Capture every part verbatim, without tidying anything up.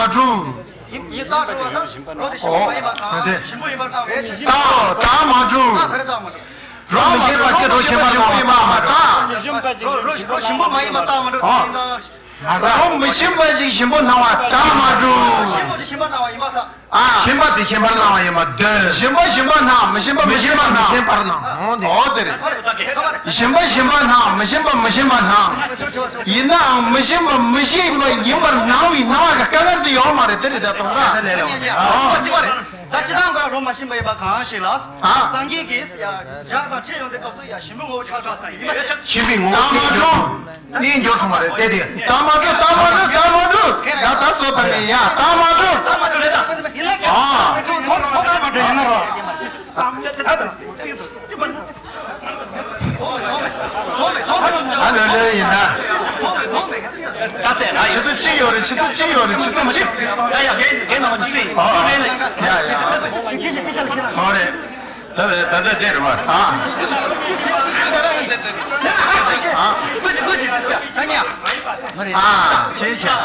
མ་གྲུབ། ཡིན་ཡིན་རྟགས་གྲུབ་པ་དང་རོ་དེ་ཞིམ་པོ་མ་ཡིན་པ་གང་། ཨོ་དེ། ཞིམ་པོ་ཡིན་པར་བཏང་བས་ཞིམ་པོ་ཡིན་པར་བཏང་། རྟགས་མ་གྲུབ། རྟགས་ག་རེ་རྟགས་མ་གྲུབ། རོ་མི་འགྱུར་བ་སྐྱེ་འགྲོ་ཞིམ་པ་ཞིམ་པོ་ཡིན་པ་མ་རྟགས། མི་ཞིམ་པ་ཅིག་རོ་རོ་ཞིམ་པོ་མ་ཡིན་པ་རྟགས་མ་གྲུབ་ཟེར་ཡིན་ད། རོ་མི་ཞིམ་པ་ཞིག་ཞིམ་པོ་སྣང་བ་རྟགས་མ་གྲུབ། ཞིམ་པོ་ཞིག་ཞིམ་པར་སྣང་བ་ཡིན་པར་ཐལ། ཨ། ཞིམ་པ་དེ་ཞིམ་པར་སྣང་བ་ཡིན་པར་འདོད། ཞིམ་པ་ཞིམ་པར་སྣང་། མི་ཞིམ་པ་མི་ཞིམ་པར་སྣང་། མི་ཞིམ་པར་སྣང་། འོ་དེ་རེད། ཞིམ་པ་ཞིམ་པར་སྣང་། མི་ཞིམ་པ་མི་ཞིམ་པར་སྣང་། ཡིན་ནའང་མི་ཞིམ་པ་མི་ཞིམ་པ་ཡིན་པར་སྣང་བའི་སྣང་བ་གི་དཀའ་ངལ་དེ་ཡོད་མ་རེད། དེ་རེད་ད་དོན་དག་ཨ། ད་སྤྱི་བཏང་གི་རོ་མ་ཞིམ་པ་ཡིན་པ་གང་ཞིག་ལ། ཨ། སངས་རྒྱས་ཀྱིས་ཡ་ཞག་དང་ཁྲིད་ཡོང་དུས་སྐབས་སུ་ཡ་ཞིམ་པོའི་ངོ་བོ་ཆགས་ཆོག་ས་ཡིན་པ། ཞིམ་པའི་ངོ་བོ་རྟགས་མ་གྲུབ། གནས་འགྱུར་སོང་བ་རེད་དེ་དེ། རྟགས་མ་གྲུབ། རྟགས་མ་གྲུབ། རྟགས་མ་གྲུབ། ད་ད་སོ་ད་ནི་ཡ་རྟགས་མ་གྲུབ། རྟགས་མ་གྲུབ་རེད་ད། ཡིན་ལ་ཨ། ཚོ་ཚོ་ཚོ་རྟགས་མ་གྲུབ་ཡིན་ན་རོ། ཨ་ལོ་ལོ་ཡིན་ད། ཆུ་ཚོད་གཅིག་ཡོད་རེད། ཆུ་ཚོད་གཅིག་ཡོད་རེད། ཆུ་ཚོད་གཅིག་ཡ་ཡ་རྒན་རྒན་རྣམ་པ་ཚོ་སྲིད་ཡ་ཡ་ཡ། ཨོ་རེད། ད་ད་ད་ད་དེ་རེད་བ། ཨ། ཨ། ཨ། ཁྱེད་ཁྱེད།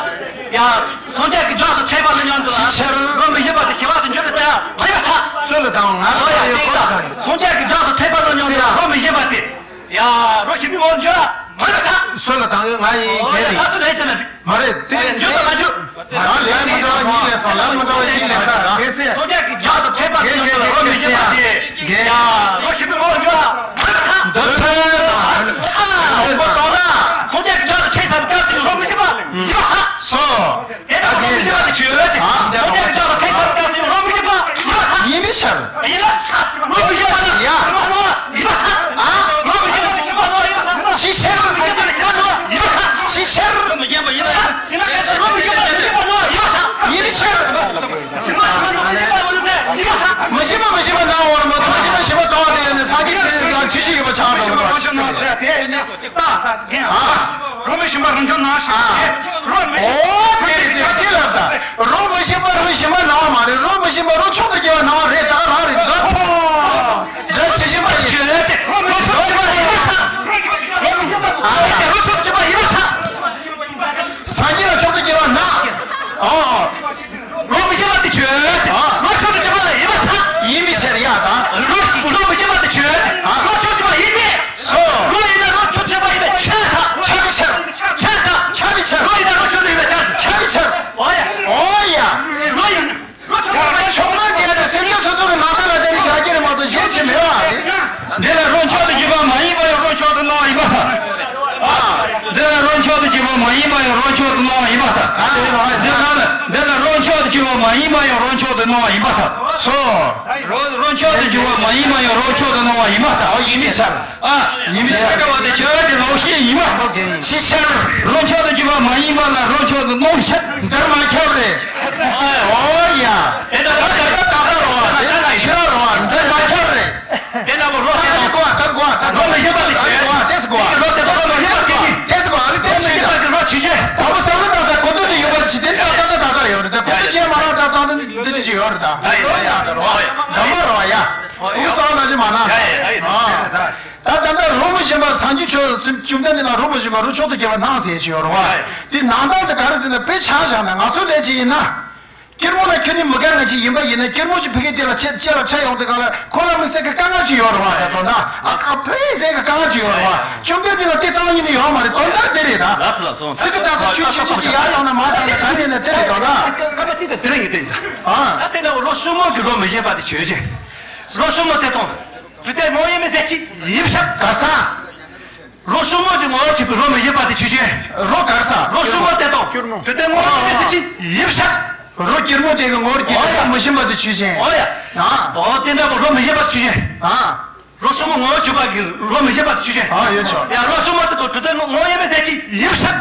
ཡ། སངས་རྒྱས་ཀྱི་མཇུག་ཏུ་ཕྲད་པ་ལ་མཉམ་དུ་ལ། ཅི་ཕྱིར། རོ་མི་ཞིམ་པ་དེ་ཞི་བ་དུ་འགྱུར་ཟེར་ཡ་མ་ཡིན་པར་ཐལ། སུ་ལ་དང་ང་ལ་ཡོད་ཁོ་ཐག་ཡིན། སངས་རྒྱས་ཀྱི་མཇུག་ཏུ་ཕྲད་པ་ལ་མཉམ་དུ་ལ། རོ་མི་ཞིམ་པ་དེ། ཡ། རོ་ཞིམ་པའི་ངོ་བོ་འགྱུར་མ་ཡིན་པར་ཐལ། སུ་ལ་དང་ཡོད་ང་ཡིན། ཨོ་ཡ། ཁྱེད་ད་ཡིན། ཚོད་ལས་ཅི་ན་འགྲིག་མ་རེད་དེ། འགྱུར་དང་མ་འགྱུར། ལ་ལས་མི་འདྲ་བ་གཉིས་ལས་སོང་། ལ་མི་འདྲ་བ་གཉིས་ལས་སོང་ར། སངས་རྒྱས་ཀྱི་མཇུག་ཏུ་ཕྲད་པ་དེ་ཡོད་ལ་རོ་མི་ཞིམ་པ་དེ། ཡ། རོ་ཞིམ་པའི་ངོ་བོ་འགྱུར་མ་ཡིན་པར་ཐལ། འདོད་ཐོས་དང་། ཨ། ཡོང་པ་དོགས་ན། སངས་རྒྱས་ཀྱི་མཇུག་ཏུ་ཕྲད་ས་སྐབས་སུ་རོ་མི་ཞིམ་པ་ཡིན་པར་ཐལ། སོ། དེ་ལྟར་རོ་མི་ཞིམ་པ་དེ་ཆོས་ཅན། ཨ། སངས་རྒྱས་ཀྱི་མཇུག་ཏུ་ཕྲད་ས་སྐབས་སུ་རོ་མི་ཞིམ་པ་ཡིན་པར་ཐལ། ཡིན་པའི་ཕྱིར། ཡིན་ལ་ས། རོ་མི་ཞིམ་པ་དེ་ཡ། ཞིམ་པ་ནོ་ཡིན་པར་ཐལ། ཨ། རོ་མི་ཞིམ་པ་དེ་ཞིམ་པ་ནོ་ཡིན་པར་ཐལ། ཅི་ཕྱིར། རོ་མི་ཞིམ་པ་དེ་ཞིམ་པ་ནོ་ཡིན་པར་ཐལ། ཅི་ཕྱིར། རོ་མི་ཞིམ་པ་ཡིན་པར་ཐལ། ཡིན་ན་རོ་མི་ཞིམ་པ་དེ་ཞིམ་པ་ནོ་ཡིན་པར་ཐལ། ཡིན་པའི་ཕྱིར། ཞིམ་པ་ཞིམ་པ་ནོ་ཡིན་པར་ཐལ། མི་ཞིམ་པ་མི་ཞིམ་པ་སྣང་བར་མ་ཐལ། མི་ཞིམ་པ་ཞིམ་པ་སྣང་བ་ཡིན་ན་སངས་རྒྱས་ཆོས་ཀྱི་ལམ་ཇི་ཞིག་ཡོད་པ་ཆགས་འགྲོ་གི་རེད། ད་ད་རྒན། ཨ། རོ་མི་ཞིམ་པ་རང་བྱུང་སྣང་ཞིང་། ཨ། རོ་མི་ཞིམ་པ། ཨོ་དེ་རེད་དེ་རེད། དེ་ལབ་ད། རོ་མི་ཞིམ་པ་རོ་ཞིམ་པ་སྣང་བ་མ་རེད། རོ་མི་ཞིམ་པ་རོ་མཆོག་ཏུ་དགེ་བ་སྣང་བ་རེད། ད་ག་རང་རེད་འདོད་ཕོ། འདྲ་ཇི་ཞིམ་པ་ཡིན། རོ་མི་ཞིམ་པ་ཡིན་པར་ཐལ། རོ་མི་ཞིམ་པ་ཡིན་པར་ཐལ། རོ་མཆོག་ཏུ་དགེ་བ་ཡིན་པར་ཐལ། སངས་རྒྱས་ལ་མཆོག་ཏུ་དགེ་བ་སྣང་། ཨོ། ཨ་དེ་ནི་འདི་ལ་འདི་ལ་རོ་མཆོག་ཏུ་གྱུར་པ་མ་ཡིན་པ་ཡང་རོ་མཆོག་ཏུ་སྣང་བ་ཡིན་པར་ཐལ། སོ། རོ་རོ་མཆོག་ཏུ་གྱུར་པ་མ་ཡིན་པ་ཡང་རོ་མཆོག་ཏུ་སྣང་བ་ཡིན་པར་ཐལ། ཨོ་ཡིན་མིན་ཟེར། ཨ། ཡིན་མིན་ཟེར། ཁྱབ་པ་དེ་ཁྱབ་པ་དེ་ལོག་ཤེས་ཡིན་པར་ཐལ། ཅི་ཟེར། རོ་མཆོག་ཏུ་གྱུར་པ་མ་ཡིན་པ་ལ་རོ་མཆོག་ཏུ་སྣང་ཕྱིར། འདིར་མ་ཁྱབ་རེད། ཨོ་ཡ། དེ་ལྟ་བུ་ད་ལྟ་ད་ས་རོ་བ་ད་ལྟ་ལ་ཤི་ར་རོ་བ་འདིར་མ་ཁྱབ་རེད། དེ་ལྟ་བུ་རོ་དེ་དང་། ད་གོ་ད་གོ་ད་རོ་མི་ཤེས་པ་དེ་ཆོས་ཅན། དེ་གོ་དེ་རོ་དེ་དང་རོ་མི་ཤེས་པ་དེ་ཉིད། དེ་གོ་ཨ་ལི་དེ་རོ་མི་ཤེས་པ་དེ་རོ་ཆོས་ཅན། དང་པོ་ས་རུ་ད་ས་གོ་དོན་དེ་ཡོད་པ་ཞིག་དེ་ད་ས་ད་ད་ད་ཡོད་རེད། ད་གོ་དོན་ཅན་མ་ར་ད་ས་ད་འདི་འདི་ཅིག་ཡོད་རེད། ད་རོ་ཡ་ད་རོ་བ་ཡ་ག་མ་རོ་བ་ཡ། ཨུ་ས་ན་ཅི་མ་ན་ད་ད་ད་རོ་མི་ཤེས་པ་སངས་རྒྱས་ཆོས་བཅོམ་ལྡན་འདས་ལ་རོ་མི་ཤེས་པ་རོ་མཆོག་ཏུ་གྱུར་པ་སྣང་ཟེར་ཅིག་ཡོད་རེད་བ། དེ་ནང་ལྟར་དུ་ག་རེ་ཟེར་ན་དཔེ་ཆ་བཞག་ན་ང་ཚོ་ལས་ཅིག་ཡིན་ན། སྐྱུར་མོ་ལ་ཁྱོད་ནི་མི་དགའ་ང་ཅིག་ཡིན་པ་ཡིན་ན་སྐྱུར་མོ་ཅིག་ཕ་གི་དེ་ལ་ཅེ་ཅེ་ལ་ཆ་ཡོང་དུས་གང་ལ་ཁོ་ལ་དམིགས་བསལ་གྱི་དཀའ་ངལ་ཅིག་ཡོད་རེད་བ། ད་དོན་དག་ཨ་ཁ་ཕོ་ཡིན་ཟེར་གྱི་དཀའ་ངལ་ཅིག་ཡོད་རེད་བ། བཅོམ་ལྡན་འདས་ལ་དེ་རྩ་བ་ཉིད་ནས་ཡོད་མ་རེད། དོན་དག་དེ་རེད་ད། ལགས་སོ་ལགས་སོ། ཚིག་གི་ད་ཚ་ཆུ་ཆུ་ཆུ་ཅིག་ཡར་བཏང་ན་མར་བཏང་ན་ག་རེ་ཡིན་ན་དེ་རེད་དོན་དག་ཨ་ཁ་ཅིག་ད་དེ་རེད་ཡིན་དེ་ཡིན་ད། ཨ་ད་དེ་ལ་རོ་ཤུ་མོ་གི་རོ་མི་ཤེས་པ་དེ་ཆོས་ཅན། རོ་ཤུ་མོ་དེ་དང་དུ་དེ་ངོ་ཡེ་མི་ཟེར་ཅིག་ཡིབ་ཤག་ག་ས། རོ་ཤུ་མོ་དེ་ངོ་བོ་གཅིག་པའི་རོ་མི་ཤེས་པ་དེ་ཆོས་ཅན། རོ་ག་ས། རོ་ཤུ་མོ་དེ་དང་དུ་དེ་ངོ་བོ་གཅིག་པའི་ཚེ་གཅིག་ཡིབ་ཤག་རོ་སྐྱུར་མོ་དེ་གི་ངོ་བོ་གཅིག་པའི་རོ་མི་ཤེས་པ་དེ་ཆོས་ཅན། ཨོ་ཡ། ཨ། ཨོ་དེ་འདྲ་པོ་རོ་མི་ཤེས་པ་དེ་ཆོས་ཅན། ཨ། རོ་ཤུ་མོ་ངོ་བོ་གཅིག་པ་གི་རོ་མི་ཤེས་པ་དེ་ཆོས་ཅན། ཨ་ཡོད་ཆོག་ཡ་རོ་ཤུ་མོ་དེ་དང་དུ་དེ་ངོ་ཡེ་མི་ཟེར་གཅིག་ཡིབ་ཤག་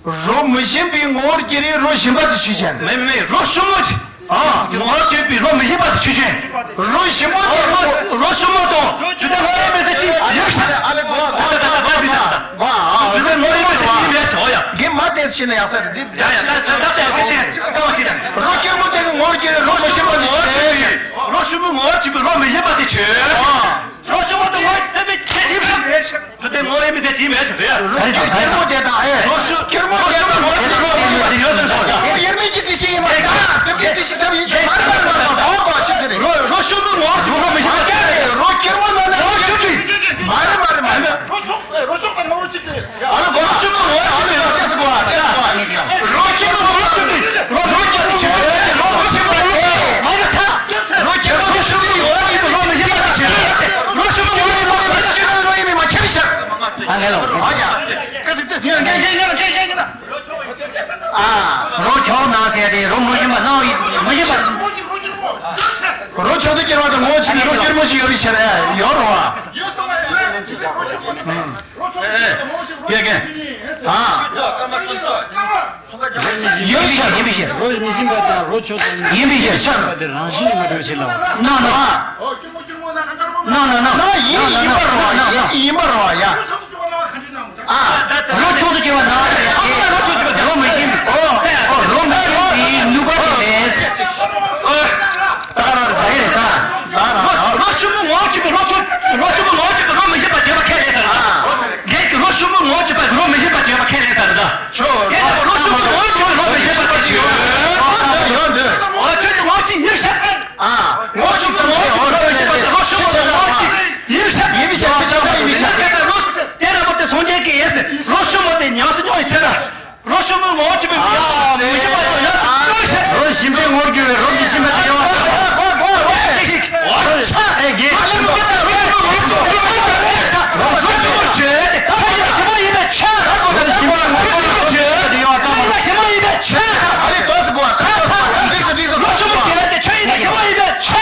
རོ་མི་ཤེས་པའི་ངོ་བོར་གྱུར་པའི་རོ་ཞིམ་པ་དེ་ཆོས་ཅན། མེ་མེ་མེ་རོ་ཤུ་མོ་ཅི། ཨ། ངོ་བོར་གྱུར་པའི་རོ་མི་ཤེས་པ་དེ་ཆོས་ཅན། རོ་ཞིམ་པོ་དེ་རོ་རོ་ཤུ་མོ་དང་དུ་དེ་ངོ་ཡེ་མི་ཟེར་གཅིག་ཡིབ་ཤག་ཨ་ལེ་གོ་ད་ད་ད་ད་ད་ད་ད་གོ་ཨ་དུ་དེ་ངོ་ཡེ་མི་ཟེར་གཅིག་ཡིབ་ཤག་ཨོ་ཡ། གི་མ་དེ་ཤེས་ན་ཡག་ས་རེད་འདི། ཡ་ཡ་ད་ད་ད་ད་ད་ད་ཀ་བ་ཅི་ད། རོ་སྐྱུར་མོ་དེ་གི་ངོ་བོར་གྱུར་པའི་རོ་མི་ཤེས་པ་དེ་ཆོས་ཅན། རོ་ཤུ་མོ་ངོ་བོར་གྱུར་པའི་རོ་མི་ཤེས་པ་དེ་ཆོས། རོ་ཤུ་མོ་དེ་ངོ་དེ་མི་དེ་ཅི་བྱ། དེ་ངོ་ཡེ་མི་ཟེར་ཅི་མེད་ཟེར་རེད། རོ་སྐྱུར་མོ་དེ་དང་ཨེ། རོ་ཤུ་སྐྱུར་མོ་དེ་དང་ངོ་དེ་རོ་མི་ཤེས་པ་དེ་ཡོད་ཟེར་སོང་། ཡེ་མི་གི་ཙི་ཅི་ཡེ་མ་ད་དེ་གི་ཙི་ཅི་ཙམ་ཡིན་ཆོག་མ་རེད་མ་རེད་མ་རེད་མ་རེད་གོ་གོ་ཅི་ཟེར་རེད། རོ་རོ་ཤུ་མོ་ངོ་དེ་རོ་མི་ཤེས་པ་དེ་རོ་སྐྱུར་མོ་ནང་ན་རོ་ཤུ་དེ་མ་རེད་མ་རེད་མ་རེད། རོ་ཅོག་རོ་ཅོག་དང་ངོ་བོ་གཅིག་རེད། ཨ་ལ་གོ་རོ་ཤུ་མོ་ངོ་ཡ་ཅི་མེད་ལ་ཏེས་གོ་ཨ་ཏེས་གོ་ཨ་ནི་ཀྱང་། རོ་ཤུ་མོ་ངོ་ཡ་ཅི་མེད་རོ་རོ་ཀྱི་ཅི་མེད་རོ་མ་ཤི་མ་ཏེ་མ་ན་ཐ། རོ་ཀྱི་རོ་ཤུ་མོ་ངོ་ཡ་ཅི་མེད་རོ་མ་ཤི་མ་ཏེ་ཅི་རོ་ཤུ་མོ་ངོ་ཡ་མ་ཤི་ཅི་རོ་ཡི་མི་མ་ཁྱེར་ཤག་ཨ་ངེ་ལོ། ཨ་ཡ། ཀ་ཏི་ཏེས་ཉན་ཉན་ཉན་ཉན་ཉན། ཨ་རོ་ཆོག་ན་ཟེར་ཏེ་རོ་མ་ཤི་མ་ན་ཡི་མ་ཤི་མ། རོ་ཆོག་ཏུ་སྐྱེ་བ་དང་ངོ་ཆི་རོ་སྐྱེར་མོ་ཅི་ཡོད་རི་ཤར་ཡོད་རོ་བ། ཡོད་གི། ཨ། ཡིན་པའི་ཕྱིར། ཡིན་པའི་ཕྱིར། རོ་མི་ཤེས་པ་དང་རོ་ཆོག་ཏུ་ཡིན་པའི་ཕྱིར་ཤར། དེ་རང་བཞིན་གྱིས་མ་གྲུབ་ཕྱིར་ལ། ན་ན། ན་ན་ན། ན་ཡིན་ཡིན་པར་རོ་ཡིན་ཡིན་པར་རོ་ཡ། ཨ། རོ་ཆོག་ཏུ་སྐྱེ་བ་ན་ཡ་དེ། རོ་ཆོག་ཏུ་སྐྱེ་བ་ན་ཡ་དེ། རོ་མི་ཤེས་པའི། ཨོ། ཨོ་རོ་མི་ཤེས་པའི་ནུས་པ་དེ་མེད། ད་ར་ར་རེད་ད། རོ་ཆུང་མོ་ངོ་གཅིག་པའི་རོ་ཆུང་རོ་ཆུང་མོ་ངོ་གཅིག་པའི་རོ་མི་ཤེས་པ་བྱེད་པ་ཁས་ལེན་ས་རེད་ད། རྒན་གྱིས་རོ་ཆུང་མོ་ངོ་གཅིག་པའི་རོ་མི་ཤེས་པ་བྱེད་པ་ཁས་ལེན་ས་རེད་ད། ཁྱོད་རྒན་གྱིས་རོ་ཆུང་མོ་ངོ་གཅིག་པའི་རོ་མི་ཤེས་པ་བྱེད་ཡོད་འདུག་ཨོ་ཁྱོད་ཀྱི་ངོ་གཅིག་ཡིན་ཤག་ཨ། ངོ་ཆུང་མོ་ངོ་གཅིག་པའི་རོ་མི་ཤེས་པ་བྱེད་པ་རོ་ཆུང་མོ་ངོ་གཅིག་ཡིན་ཤག་ཡིན་པའི་ཆ་ཆ་ཆ་ཡིན་པའི་ཆ། དེ་ལ་མོ་དེ་སངས་རྒྱས་ཀྱི་ཡས་རོ་ཆུང་མོ་དེ་ཉམས་སུ་མྱོང་ཡི་ཟེར་ན། རོ་ཤུ་མོ་ངོ་གཅིག་པའི་ཡ་མི་ཤེས་པ་དང་ཡ་ཅིག་ཤེས། རོ་ཞིམ་པའི་ངོར་གྱུར་བའི་རོ་མི་ཞིམ་པ་ཅིག་ཡོད། ཨེ་གེ་ཞིག་ཨེ་གེ་ཞིག་རོ་ཤུ་མོ་ངོ་གཅིག་པའི་ཆ་ཞིམ་པ་ཡིན་པའི་ཆ། རོ་ཞིམ་པའི་ངོར་གྱུར་བའི་རོ་མི་ཞིམ་པ་ཅིག་ཡོད། ཨ་ལེ་ཏོག་ཙམ་གོ་ཏོག་ཙམ་གོ་འགྲིག་སོང་འགྲིག་སོང་། རོ་ཤུ་མོ་ཅི་ལ་ཅི་ཆོས་ཡིན་ན་ཞིམ་པ་ཡིན་པའི་ཆ།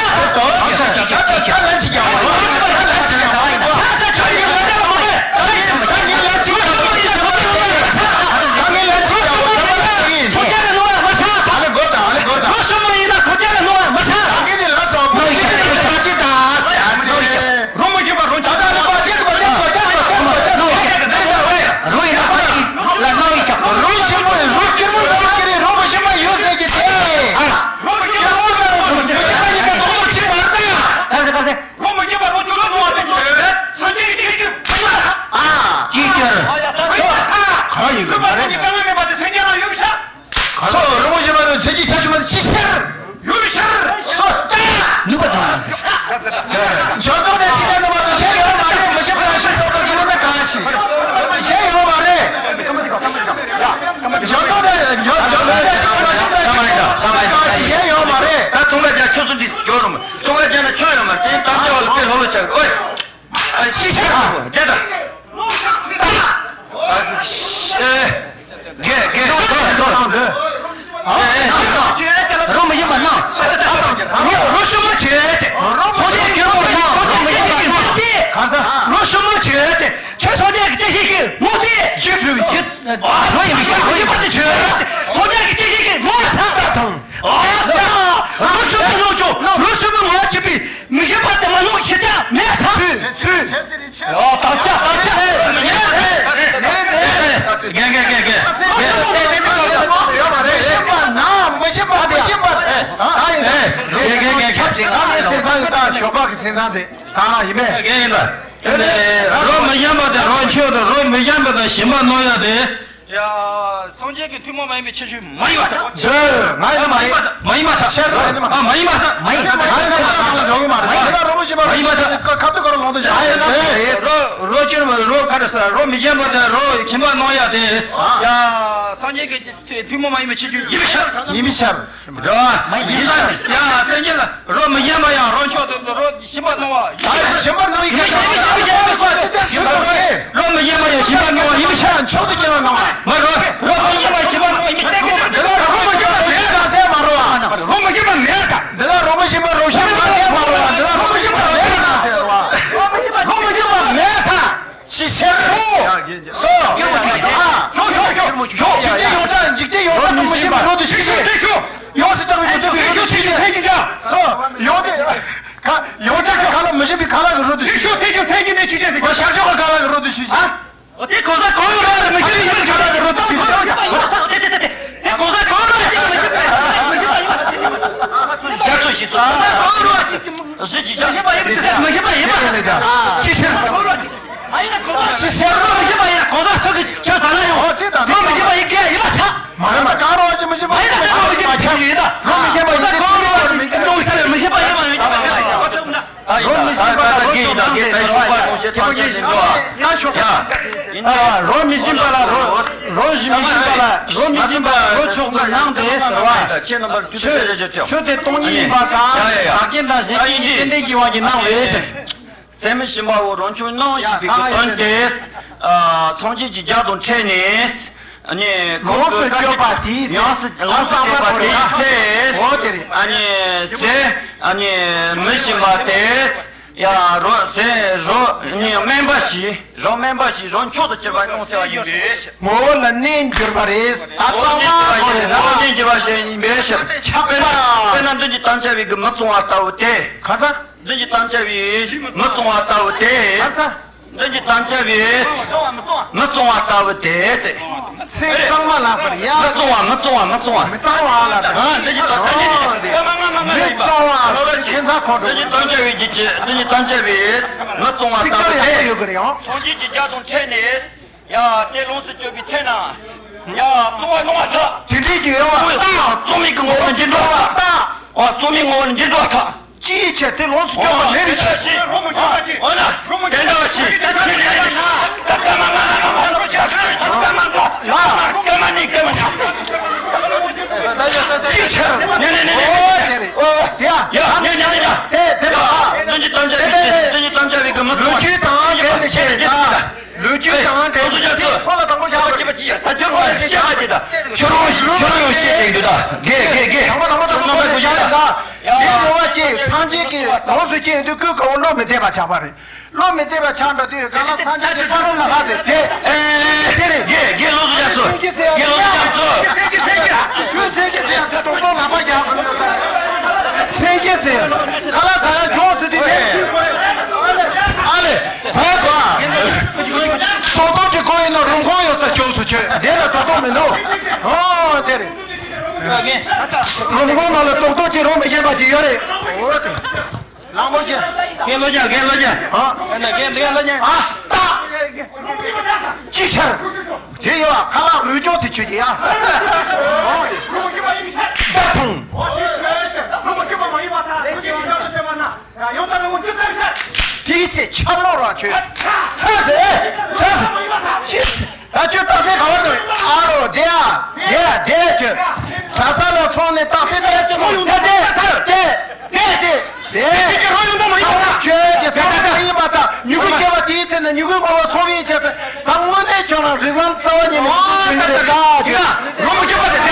རོ་མི་ཤེས་པ་རོ་ཆུང་ཆུང་བ་དེ་ཆོས་སངས་རྒྱས་ཀྱི་ཆོས་ཀྱི་ཕ་ཡ། ཨ། ཅིའི་ཕྱིར། ཁ་ཡིན་པ་རེད། ཁ་ཡིན་པ་དེ་དཀའ་ངལ་མེད་པ་དེ་སངས་རྒྱས་ལ་ཡོད་མི་ཤག་ཁ་སོ་རོ་མི་ཤེས་པ་རོ་ཆོས་ཀྱི་ཁ་ཆུང་མ་དེ་ཅི་ཕྱིར་ཡོད་མི་ཤག་སོ་ད། ནུས་པ་དང་། འཇོན་ཐོག་དེ་ཅི་ལྟར་ནུས་པ་དང་ཤེས་ཡོད་མ་རེད། མི་ཤེས་པ་ཤེས་ཐོག་ཏུ་ཅི་ལ་ན་གང་ཤེས། ཤེས་ཡོད་མ་རེད། འཇོན་ཐོག་དེ་འཇོན་འཇོན་ཐོག་དེ་ཅི་ལྟར་མ་ཤེས་པ་ཤེས་ཐོག་ཏུ་ཅི་ལ་ན་གང་ཤེས། ཤེས་ཡོད་མ་རེད། ད་ཚོང་ཁ་རྒྱག་ཆོས་སུ་འདི་སྐྱོར་རུང་། ཚོང་ཁ་རྒྱག་ན་ཆོས་ཡོད་མ་རེད། དེ་གཏམ་བྱ་བ་ལ་དཔེ་ལྷོད་ལྷོད་ཆགས་རེད། ཨོའི། ཨ་ཅི་ཤེས་ཨ་དེ་ད། ཨ་ཤེས། རྒན་རྒན། བཏང་འདོད། རོ་མི་ཡིན་པ་གནང་། རོ་ཞིབ་མོ་བྱེད་ཅེས། རོ་མི་ཡིན་པ་གནང་། རོ་ཞིབ་མོ་བྱེད་ཅེས། གང་ཟག་རོ་ཞིབ་མོ་བྱེད་ཅེས། ཁྱོད་སངས་རྒྱས་ཀྱི་ཅི་ཞིག་གི་ངོ་དེ་ཅི་ཚུལ་ཅི། རོ་ཡིན་པ་ཡིན་པ་དེ་ཆོས། སངས་རྒྱས་ཀྱི་ཅི་ཞིག་གི་ངོ་ལ་ཐང་ད་ཐང་། རོ་ཞིབ་མོ་གནང་ཆོག་རོ་ཞིབ་མོ་ངོ་བྱེད་པའི་མི་ཤེས་པ་དེ་མ་ལུག་ཤེས་ཅག་མེད་ས། སུས་སུས། ཨོ། དམ་བཅའ་དམ་བཅའ། རྒན་རྒན་རྒན་རྒན། ཡོད་མ་རེད། མི་ཤེས་པ་ན་མི་ཤེས་པ་མི་ཤེས་པ་རེད། ཨ་ཡིན། རྒན་རྒན་རྒན་རྒན། ང་ནི་སེམས་ཚང་ཡོད། ད་ཞོགས་པ་གི་སེམས་ཚང་དེ་ད་ང་ཡིན་མེད། རྒན་ཡིན་པ། རོ་མི་ཤེས་པ་དེ་རོ་ཆོས་དང་རོ་མི་ཤེས་པ་དང་ཞིམ་པ་གནང་ཡ་དེ། ཡ། སངས་རྒྱས་ཀྱི་ཐུན་མོང་མ་ཡིན་པའི་ཁྱད་ཆོས་མ་ཡིན་པ་དང་། ཇོ། ང་ཡིན་མ་ཡིན་པ་དང་། མ་ཡིན་པ་དང་། ཤེར་རོ་ཡིན་མ། ཨ། མ་ཡིན་པ་དང་། མ་ཡིན་པ་དང་། ང་ཡིན་མ་ཡིན་པ་དང་། ང་ཡིན་མ་ཡིན་པ་དང་། ཁ་ཐུག་ག་རོ་ལོང་དུ་ཞིག་ཨ་ཡིན་ན། རོ་རོ་ཅན་རོ་ག་རེ་ཟ་རོ་མི་ཤེས་པ་དང་རོ་ཁྱིམ་པ་གནང་ཡ་དེ། ཡ། སངས་རྒྱས་ཀྱི་ཐུན་མོང་མ་ཡིན་པའི་ཁྱད་ཆོས་ཡིན་པའི་ཕྱིར། ཡིན་པའི་ཕྱིར། རེད་བ། ཡིན་ས་ཡ། སེམས་ཅན་ལ་རོ་མི་ཤེས་པ་ཡང་རོ་མཆོག་ཏུ་རོ་ཞིམ་པ་གནང་བ་ཡིན། ད་ཞིམ་པ་གནང་བའི་སྐད་ཆ་ཡིན་པའི་ཕྱིར། རོ་མི་ཤེས་པ་ཡང་ཞིམ་པ་གནང་བ་ཡིན་པའི་ཕྱིར། མཆོག་ཏུ་གྱུར་པ་གནང་བ། མ་རོ་རོ་མི་ཤེས་པ་ཞིམ་པ་གནང་བ་ཡིན་པའི་སྐད་ཆ། འདི་ལ་རོ་མི་ཤེས་པ་མེད་ད་ཟེར་མ་རོ་བ། རོ་མི་ཤེས་པ་མེད་ད། འདི་ལ་རོ་མི་ཤེས་པ་རོ་ཤེས་པ་ཟེར་མ་རོ་བ། འདི་ལ་རོ་མི་ཤེས་པ་མེད་ད་ཟེར་བ། རོ་མི་ཤེས་པ་མེད་ད། ཞི་ཤེར་རོ། སོ། ཞོག་ཞོག་ཞོག་ཞོག་འཇིག་རྟེན་ཡོངས་གྲགས་འཇིག་རྟེན་ཡོངས་གྲགས་དང་མི་ཤེས་པའི་རོ་དུ་ཆུད་ཤོག་ཐེ་ཤོག་ཡོངས་སུ་གྲགས་པའི་ཡོངས་སུ་ཐེ་ཤོག་ཐེ་ཤོག་ཐེ་ཤོག་སོ། ཡོངས་གྲགས་ཁ་ལ་མི་ཤེས་པའི་ཁ་ལག་གི་རོ་དུ་ཆུད་ཤོག་ཐེ་ཤོག་ཐེ་ཤོག་ཐེ་ཤོག་ཐེ་ཤོག་ཤར་ཕྱོགས་ཀྱི་ཁ་ལག་གི་རོ་དུ་ཆུད་ཤོག་དེ་གོང་ས་གོང་རོ་མི་ཤེས་པའི་ཁ་ལག་གི་རོ་དུ་ཆུད་ཤོག་དེ་དེ་དེ་གོང་ས་གོང་རོ་ཅིག་མི་ཤེས་པའི་མི་ཤེས་པ་ཡིན་པ། ཤར་ཕྱོགས་ཤིག་ཏུ་གོང་ས་གོང་རོ་ཅིག་གི་གཟི་བརྗིད་ཤར་མི་ཤེས་པ་ཡིན་པ། ཅི་ཤེས། ཅི་ཤེས་རོ་མི་ཤེས་པ་ཡིན་ན་གོང་ས་མཆོག་གི་ཆོས་ཟ་ན་ཡོང་། ཨོ་དེ་དང་རོ་མི་ཤེས་པ་ཡིན་སྐད་ཡིན་པ་ཆགས། མ་རེད་མ་གང་རོ་ཅི་མི་ཤེས་པ་མ་ཡིན་ན་རོ་མི་ཤེས་པ་ཆགས་ཡིན་ད། རོ་མི་ཤེས་པ་ཡིན་ད་གོང་རོ་ཅི་ཀུན་ཏུ་ས་ལ་མི་ཤེས་པ་ཡིན་པ་ཡིན་པ། རོ་མི་ཤེས་པ་ལ་རོ་ཆོག་དང་དེ་ལྟར་ཤོག་པ་ནོ་ཤེས་ཐམས་ཅད་ཉིད་དུ། ཡ་ཤོག་ཡ། རོ་མི་ཤེས་པ་ལ་རོ་རོ་མི་ཤེས་པ་ལ་རོ་མི་ཤེས་པ་ལ་རོ་ཆོག་ཏུ་སྣང་དེ་ཟེར་བ། ཆོས་ཆོས་དེ་སྟོང་ཉིད་ཡིན་པ་དང་ཡ་ཡ་ཡ། བདག་རྐྱེན་དང་གཞན་རྐྱེན་གྱི་རྟེན་འབྲེལ་གྱི་དབང་གིས་སྣང་བས། སེམས་མི་ཤེས་པའོ་རང་བྱུང་སྣང་བ་ཞེས་པའི་གི་དོན་ཏེ། སངས་རྒྱས་ཀྱི་རྒྱ་དང་ཕྲད་ནས། ནི་ལོངས་སུ་སྤྱོད་པ་དེའི་ཚེ། ཡོངས་སུ་ལོངས་སུ་སྤྱོད་པ་དེའི་ཚེ། འོ་དེ་རེད། ཨ་ནི་ཟེ། ཨ་ནི་མི་ཤེས་པ་དེ། ཡ་རོ་ཟེ་རོ་ནི་དམན་པ་ཞིག་རོ་དམན་པ་ཞིག་རོ་མཆོག་ཏུ་གྱུར་པ་སྣང་ཟེར་བ་ཡིན་པས། ངོ་བོ་ལ་གནས་འགྱུར་བ་རེད། ད་ངོ་བོ་གནས་འགྱུར་བ་ཞིག་ངོ་བོ་གནས་འགྱུར་བ་ཞིག་ཡིན་པས། ཁྱབ་པ། དཔེར་ན་མདུན་གྱི་དམ་བཅའ་བའི་གི་མི་གཙང་བ་ལྟ་བུ་དེ། ག་ས། མདུན་གྱི་དམ་བཅའ་བའི་མི་གཙང་བ་ལྟ་བུ་དེ། ག་ས། མདུན་གྱི་དམ་བཅའ་བའི་མི་གཙང་བ་ལྟ་བུ་དེ། ཚེ་གཙང་མ་ལ་བར་ཡ། མི་གཙང་བ་མི་གཙང་བ་མི་གཙང་བ་ལ་བར། ཨ་མདུན་གྱི་དམ་བཅའ་བའི་ཀ་མ་ང་མ་ང་ཡིན་པ། མི་གཙང་བ་ཁྱད་མཚར་ཁོང་ཁྲོ། མདུན་གྱི་དམ་བཅའ་བའི་རྒྱུ་ཅི་མདུན་གྱི་དམ་བཅའ་བའི་མི་གཙང་བ་ལྟ་བུ་དེ། ཚིག་ཡག་པོ་ཡོད་གི་རེད་ཡང་། སངས་རྒྱས་ཀྱི་རྒྱ་དང་ཕྲད་ནས། ཡ། དེ་ལོངས་སུ་སྤྱོད་པའི་ཚེ་ན། ཡ། གཙང་བ་སྣང་བ་ཐག་དེ་འདྲའི་རྒྱུ་ཡོད་བ། ཨོ་ཡ། གཙང་མའི་གི་ངོ་བོ་འཛིན་གྲོལ་བ། ཨོ་གཙང་མའི་ངོ་བོ་འཛིན་གྲོལ་བ་ཐག་ཅིའི་ཕྱིར་དེ་ལོངས་སུ་སྤྱོད་པ་མེད་པའི་ཕྱིར། ཨོ་ན། དེ་འདྲ་བ་ཞིག་ད་ཁྱོད་ནི་ནི་ནི། ད་ཀ་མ་ང་ང་ང་ང་ང་ཀ་མ་ཀ་མ་ནི་ཀ་མ་ནི། ཅིའི་ཕྱིར། ནི་ནི་ནི་ནི། ཨོ་དེ་རེད། ཨོ་དེ་ཡ། ཡ་ནི་ནི་ནི་ནི། དེ་དེ་ལ། ཨ། ལུས་ཀྱི་དམ་བཅའ་བའི་ལུས་ཀྱི་དམ་བཅའ་བའི་གི་མི་གཙང་བ། ལུས་ཀྱི་དང་དེ་ནི་ཤེས་ད། ལུས་རྒྱུད་དང་འབྲེལ་བའི་ཁོ་ལ་དང་པོ་བཞག་པ་ཅི་པ་ཅི་ཡ་ད་ཁྱོད་རང་ཅི་ཡ་དེ་ད་ཁྱོད་རང་ཁྱོད་རང་ཡང་ཤེས་ཀྱི་འདུག་ད་དགེ་དགེ་དགེ་དང་པོ་དང་པོ་དང་པོ་རྣམ་པ་ཀུན་ཤེས་ད་དེ་རོ་བ་ཅིག་སངས་རྒྱས་ཀྱི་ལོངས་སུ་སྤྱད་དུས་ཀུན་དགའ་བོ་བློ་མི་གཏད་པ་ཆགས་པ་རེད། བློ་མི་གཏད་པ་ཆགས་འགྲོ་དུས་གང་ལ་སངས་རྒྱས་ཀྱི་ཕ་རོལ་ལ་ལྷག་སྟེ་དེ་ཨེ་དེ་རེད། དགེ་དགེ་བློ་གཟུ་རྒྱ་མཚོ་དགེ་བློ་གཟུ་རྒྱ་མཚོ་ཆོས་མཚན་གྱི་ཚེ་ཡང་དེ་རྡོག་རྡོག་ལག་པ་རྒྱག་དགོས་ཡོད་ས་རེད། མཚན་གྱི་ཚེ་ཁ་ལག་ཟ་ཡ་མགྱོགས་ཚུལ་དེ་ཨ་ལེ། ཟ་གོ། ཏོག་ཏོག་གི་གོ་ཡིན་ན་རུམ་ཁོང་ཡོད་ས་ཅོག་སུ་ཆོད་དེ་ལ་ཏོག་ཏོག་མི་འདུག་ཨོ་དེ་རེད། རུམ་ཁོང་ནང་ལ་ཏོག་ཏོག་གི་རོ་མི་ཤེས་པ་ཅིག་ཡོད་རེད། ཨོ་དེ། ལང་པོ་ཆེ། རྒན་ལོ་ཉག་རྒན་ལོ་ཉག་ཨ། རྒན་རྒན་ལོ་ཉག་ཨ་ཏ། ཅི་ཤར། དེ་ཡོད་ཨ་ཁ་ལག་རུལ་ཅོག་དེ་ཆོད་ཀྱི་ཡ། ཨོ་དེ། ཏ་ཐུང་། དེའི་ཚེ་ཆབ་ལོག་ར་ཆོས། ཚ་ཟེར། ཚ་ཟེར། ཅི་ཟེར། ད་ཁྱོད་རྟགས་གསལ་ག་བར་འདུག་ཨ་རོ་དེ་ཨ། དེ་ཨ་དེ་ཁྱོད། གྲྭ་ས་ལ་སོང་ནས་རྟགས་གསལ་དེ་ཟེར་ནོ་དེ་དེ་དེ་དེ་དེ་དེ་ཁྱོད་ཀྱི་རོ་ཡོང་དོ་མ་ཡིན་པ་ད། ཁྱོད་ཀྱི་སེམས་ཁ་མ་ཡིན་པ་ད་མྱུ་གུ་སྐྱེ་བ་དེའི་ཚེ་ནས་མྱུ་གུ་ངོ་བོ་སོང་བའི་རྗེས་སུ་ད་དངོས་གནས་ཁྱོད་རང་རིགས་ལམ་རྩ་བ་ཉིད་ནས་ཨོ་ད་ད་ད་ད་ཡིན་ན་རོ་མི་སྐྱོབ་པ་དེ་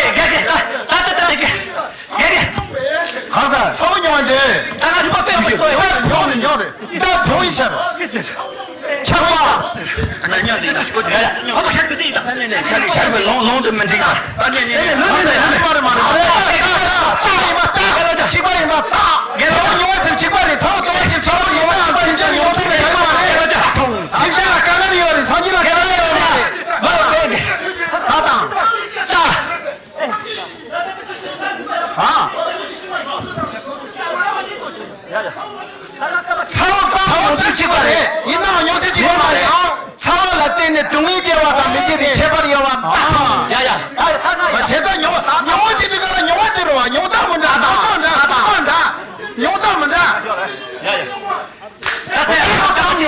རེད། རྒྱག་གི། ད་ད་ད་ད་རེད། རྒྱག་གི། གང་ཟེར། ཚ་བོ་མྱོང་བ་འདི། ད་ང་རུས་པ་དཔེ་ཡག་པོ་ཡོད། ད་མྱོང་རེད། མྱོང་རེད། ད་མྱོང་ཡིན་ཤར། ཆག་པ། ང་མྱོང་འདི་ཡིན་ཤག་གོ། ད་ཡ་ཧོ་པ་ཤར་གི་འདི་ཡིན། ད་ནས་ནས་ཤར་གི་ཤར་གི་ལོང་ལོང་དུ་མི་འགྲིག་ད། ད་ནས་ནས་ནས་ལོང་ཟེར། མ་རེད་མ་རེད་མ་རེད། ཅག་ཡིན་པ་ད། གཅིག་པ་ཡིན་པ་ད། ཚ་བོ་མྱོང་བ་ཚིག་གཅིག་པ་རེད། ཚ་བོ་ལྟོ་བ་ཅིག་ཚ་བོ་ཡོང་བ་ཡང་ད་ཡིན་ཅག་ཡོང་ཚུལ་ལ་ཡོད་མ་རེད། སེམས་ཅན་ལ་དཀའ་ངལ་ཡོད་རེད། སངས་རྒྱས་ལ་དཀའ་ངལ་ཡོད་རེད། ད་དང་། ཨ། ཚ་བོ་ཚ་བོ་ཚོད་གཅིག་པ་རེད། ཡིན་ནའང་མྱོང་ཚོད་གཅིག་པ་མ་རེད་ཨང་།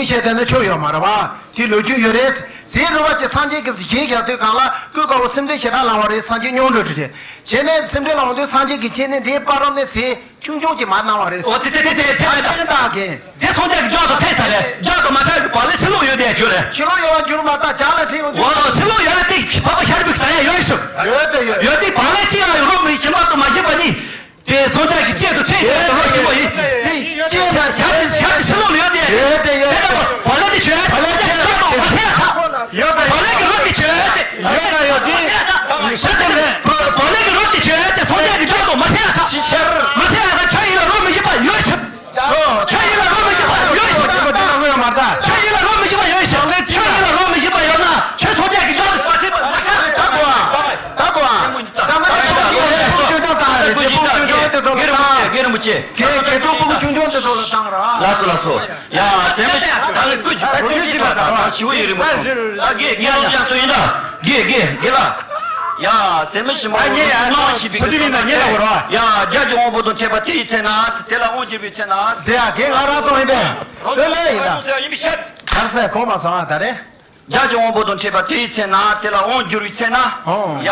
མི་བཤད་བསྡད་ན་ཆོ་ཡོད་མ་རེད་བ། དེ་ལོ་རྒྱུས་ཡོད་རེད། ཟས་རུལ་བ་ཅིག་སངས་རྒྱས་ཀྱིས་གཞས་རྒྱག་དུས་སྒང་ལ་ཀུན་དགའ་བོ་སེམས་ཁྲལ་ཞེ་དྲག་ལངས་པ་རེད། སངས་རྒྱས་སྙིང་རུས་རེད། བྱས་ནས་སེམས་ཁྲལ་ལངས་དུས་སངས་རྒྱས་ཀྱིས་ཁྱེད་ནི་འདིའི་བར་རོམ་ནས་ཟས་ཆུང་ཆུང་ཅིག་མར་གནང་བ་རེད། འོ་དེ་དེ་དེ་དེ་དེ་མེད་ད། སེམས་ཐག་གིན། དེ་སངས་རྒྱས་ཀྱི་ལྗགས་དང་འཕྲད་ས་རེད། ལྗགས་དང་མ་འཕྲད་ཀྱི་བག་ལེབ་ཕྱི་ལོགས་ཡོད་དེ་བརྗོད་རེད། ཕྱི་ལོགས་ཡོད་པ་འགྱུར་མ་ཐག་ཇག་ལ་འཕྲད་ཡོང་དུས། འོ་ཕྱི་ལོགས་ཡོད་རེད། དེ་ཕ་པ་ཤར་བུག་ཟ་ཡ་ཡོད་ཤག་ཡོད་དེ་ཡོད། ཡོད་དེ་བག་ལེབ་ཅི་ཡང་རོ་མི་ཞིམ་པ་དང་མ་ཞིམ་པ་ནི། དེ་སངས་རྒྱས་ཀྱི་ལྗགས་དང་འཕྲད་ཡོད་དེ་རོ་ཞིམ་པོ་ཡིན། དེ་ལྗགས་དང་ཤར་དེ་ཤར་དེ་ཕྱི་ལོགས་ལ་ཡོད་དེ། ཡོད་དེ་ཡོད། དེ་ལྟ་བུ་བག་ལེབ་དེ་བྱོས་ཡ་ཅིག་སངས་རྒྱས་ཀྱི་ལྗགས་དང་མ་འཕྲད་ཡ་ཐག་ཡོད་པ་བག་ལེབ་ཀྱི་རོ་དེ་བྱོས་ཡ་ཅིག་ཡོད་ན་ཡོད་དེ། བག་ལེབ་ཀྱི་རོ་དེ་བྱོས་ཡ་ཅིག་སངས་རྒྱས་ཀྱི་ལྗགས་དང་མ་འཕྲད་ཡ་ཐག་ཕྱི་ཤར་མ་འཕྲད་ཡ་ཐག་ཆོས་ཡིན་ལ་རོ་མི་ཞིམ་པ་ཡོད་ཤག་ཆོས་ཡིན་ལ་རོ་མི་ཞིམ་པ་ཡོད་ཤག་ཆོས་ཡིན་ལ་རོ་མི་ཞིམ་པ་ཡོད་ཤག་ཆོས་ཡིན་ལ་རོ་མི་ཞིམ་པ་ཡོད་ན་ཆོས་སངས་རྒྱས་ཀྱི་ལྗགས་དང་མ་འཕྲད་པ་མ་འཕྲད་ཡ་ཐག་ད་གོ་ཨ། ད་གོ་ཨ། ད་མ་འདི་ཚོ་གི་ཆུང་ཆུང་ཆུང་ཆུང་བཏང་རེད། དེ་སྤུ་གུ་ཆུང་ཆུང་དེ་ཚོ་ལ་བཏང་། རྒན་རིན་པོ་ཆེ། རྒན་རྒན་ཕྲུག་སྤུ་གུ་ཆུང་ཆུང་དེ་ཚོ་ལ་བཏང་ར། ལགས་སོ་ལགས་སོ། ཡ་ཟེར་མི་ཤེས། ད་ལ་ཀུ་ཅི་ད་ཀུ་ཅི་ད་ད་ཞི་བ་ཡི་རིན་པོ་ཆེ། ད་རྒན་རྒན་ལོ་ཡ་ཚོ་ཡིན་ད། རྒན་རྒན་རྒན་ལ། ཡ་ཟེར་མི་ཤེས་མ་འོ་ངས་ཡ་སྣང་ཞིག་པའི་སུ་དྲི་མིན་ད་ངས་ལ་གོ་ར། ཡ་རྒྱ་གི་དབང་པོ་དང་འཕྲད་པ་དེ་ཡི་ཚེ་ན། དེ་ལ་དབང་བསྒྱུར་བའི་ཚེ་ན། དེ་ཡ་རྒན་ང་རང་གཏོང་ཡིན་པས། ཨོ་ལེ་ཡིན་ད། ཡིན་པ་ཤད། གར་སའི་གོ་མ་སོང་ཨ་ད་རེ། རྒྱ་གི་དབང་པོ་དང་འཕྲད་པ་དེ་ཡི་ཚེ་ན། དེ་ལ་དབང་བསྒྱུར་བའི་ཚེ་ན། ཨོ། ཡ་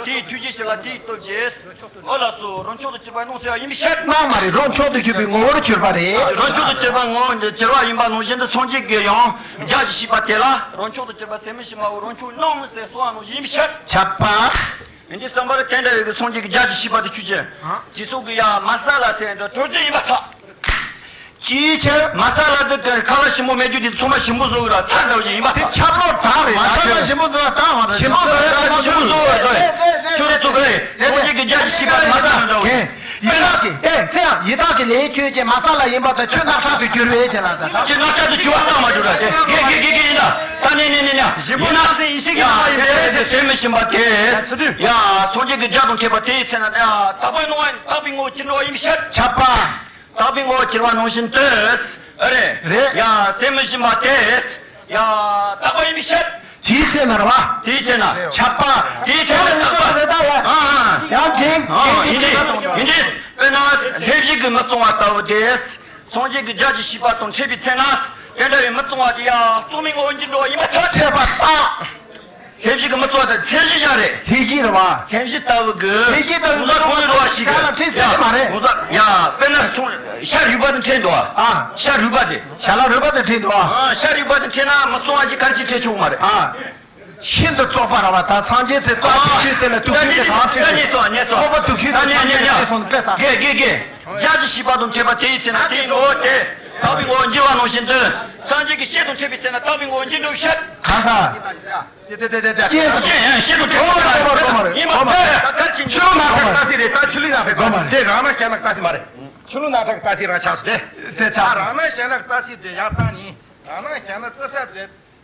དེའི་ཐུགས་རྗེ་ཞིག་ལ་དེའི་སྟོབས་ཀྱིས། ཨོ་ལགས་སོ། རང་མཆོག་ཏུ་གྱུར་པ་སྣང་ཟེར་བ་ཡིན་པའི་ཕྱིར། སྣང་མ་རེད། རང་མཆོག་ཏུ་གྱུར་པའི་ངོ་བོར་གྱུར་པ་རེད། རང་མཆོག་ཏུ་གྱུར་པ་ངོ་བོར་གྱུར་པ་ཡིན་པ་ནང་བཞིན་དུ་སངས་རྒྱས་ཀྱིས་ཡང་རྒྱ་གི་བཤད་པ་དེ་ལ་རང་མཆོག་ཏུ་གྱུར་པ་ཟེར་མི་ཤེས་མ་འོ་རང་མཆོག་སྣང་ཟེར་གསུངས་པ་ནང་བཞིན་ཡིན་པའི་ཕྱིར། ཁྱབ་པ། འདི་བསམ་པར་དེ་འདྲ་བའི་གི་སངས་རྒྱས་ཀྱི་རྒྱ་གི་བཤད་པ་དེ་ཆུ་ཆེ། དེ་སོགས་ཀྱི་ཡ་མ་ས་ལ་ཟེར་འདྲ་གྲོལ་རྒྱུ་ཡིན་པར་ཐལ། ཅིའི་ཕྱིར། མ་ས་ལ་འདི་ཁ་ལག་ཞིམ་པོ་མེད་རྒྱུ་དེ་ཚང་མ་ཞིམ་པོ་བཟོ་གི་ར་ཚ་འདྲ་བ་ཞིག་ཡིན་པ་དེ་ཁྱབ་ལོ་དྲག་རེད། མ་ས་ལ་ཞིམ་པོ་བཟོ་བ་དྲག་མ་རེད། ཞིམ་པོ་བཟོ་བ་དྲག་ཞིམ་པོ་བཟོ་བ་དྲག་ཆུ་རུ་ཚུགས་རེད། སངས་རྒྱས་ཀྱི་རྒྱ་ཆེ་ཤེས་པ་མ་ས་ལ་འདྲ་བ་ཡིན། ཡི་དྭགས་ཀྱི་དེ་ཚེ་ཡང་ཡི་དྭགས་ཀྱི་ལས་ཆོས་ཀྱི་མ་ས་ལ་ཡིན་པ་དང་ཆུ་རྣག་ཁྲག་ཏུ་གྱུར་བའི་ཆེ་ལ་ད་ད། ཆུ་རྣག་ཁྲག་ཏུ་གྱུར་བ་བཏང་མ་འགྲོ་ར་དེ་དགེ་དགེ་དགེ་དགེ་ཡིན་ད། ད་ནས་ནས་ནས་ནས་ཞིམ་པོ་ཡིན་ན་ནགས་སེ་ཡེ་ཤེས་ཀྱི་ཡ་ནང་ཡོད་དེ་རེད། དེ་ཟེར་མི་ཤེས་པ་དེ་ཡ་སངས་རྒྱས་ཀྱི་རྒྱ་དང་འཕྲད་པ་དེའི་ཚེ་ན་ཡ་དག་པའི་སྣང་བ་དག་པའི་ངོ་བོ་ཅི་འདྲ་བ་ཡིན་མི་ཤེས། ཁྱབ་པ། དག་པའི་ངོ་བོ་གྱུར་པ་ནང་བཞིན་དུ། ཨ་རེ། རེད། ཡ་ཟེར་མི་ཤེས་པ་དེ། ཡ་དག་པ་ཡིན་པའི་ཕྱིར། དེའི་ཚེ་ན་རེད་བ། དེའི་ཚེ་ན། ཁྱབ་པ། དེའི་ཚེ་ན་དག་པ། རེད་ད་ཡ། ཨ་ཨ། ཡང་དེ། ཨ་ཡིན་དེ། ཡིན་དེ། དཔེར་ན་ལྷས་བྱིན་གྱིས་མི་གཙང་བ་ལྟ་བུ་དེ། སངས་རྒྱས་ཀྱི་རྒྱ་ཆེ་ཤེས་པ་དང་འཕྲད་པའི་ཚེ་ན། དེ་འདྲ་བའི་མི་གཙང་བ་དེ་ཡ་གཙང་མའི་ངོ་བོ་འགྱུར་འགྲོ་བ་ཡིན་པར་ཐལ། འཕྲད་པ་རྟགས། ལྷས་བྱིན་གྱིས་མི་གཙང་བ་དང་ལྷས་བྱིན་ཡང་རེད། ལྷས་བྱིན་རེད་བ། ལྷས་བྱིན་ལྟ་བུ་གི། ལྷས་བྱིན་ལྟ་བུ་གི་གོང་ས་གོང་ལ་འགྲོ་བ་ཞིག་གི་གང་ལ་འཕྲད་ས་མ་རེད། གོང་ས་ཡ་དཔེར་ན་སོང་ཤ་རུས་པ་དང་འཕྲད་འདུག་ཨ། ཤ་རུས་པ་དེ། ཤ་ལ་རུས་པ་དང་འཕྲད་འདུག་ཨ། ཨ་ཤ་རུས་པ་དང་འཕྲད་ན་མི་གཙང་བ་ཞིག་ག་རེ་ཅིག་འཕྲད་ཆོག་མ་རེད། ཨ། ཤིན་ཏུ་བཙོག་པ་ར་བ་ད་སངས་རྒྱས་ཚེ་བཙོག་པའི་ཆོས་དེ་ལ་དུག་ཤོས་དེ་གང་འཕྲད་ད་ནས་སོང་ནས་སོང་། ཁོག་པ་དུག་ཤོས་དེ་ད་ནས་ནས་ནས་སོང་ནས་དཔེ་ས། དགེ་དགེ་དགེ། རྒྱ་ཆེ་ཤེས་པ་དང་འཕྲད་པ་དེའི་ཚེ་ན་དེའི་ངོ་བོ་དེ། དག་པའི་ངོ་བོ་འགྱུར་བ་ནང་བཞིན་དུ། སངས་རྒྱས་ཀྱི་ཞལ་དང་འཕྲད་པའི་ཚེ་ན་དག་པའི་ངོ་བོ་འགྱུར་འགྲོ་བའི་ཕྱིར། གང་ས། དེ་དེ་དེ་དེ་དེ། ཀྱེ། ཀྱེ་ཡང་ཤེས་དང་གྲོགས་མ་རེད། གོ་མ་རེད། ཡིན་པ་གོ་མ་རེད། ད་གར་ཕྱིན་ཆུ་ལུ་ནག་ཁྲག་ལྟ་སྲིད་རེད། ད་ཆུ་ལུ་ནག་ཁྲག་གོ་མ་རེད། དེ་རང་རང་ཤ་ནག་ལྟ་སྲིད་མ་རེད། ཆུ་ལུ་ནག་ཁྲག་ལྟ་སྲིད་རང་ཆགས་སུ་དེ། དེ་ཆགས་སུ། རང་རང་ཤ་ནག་ལྟ་སྲིད་དེ་ཡག་ད་ནི། རང་རང་ཤ་ནག་བརྩི་ས་དེ།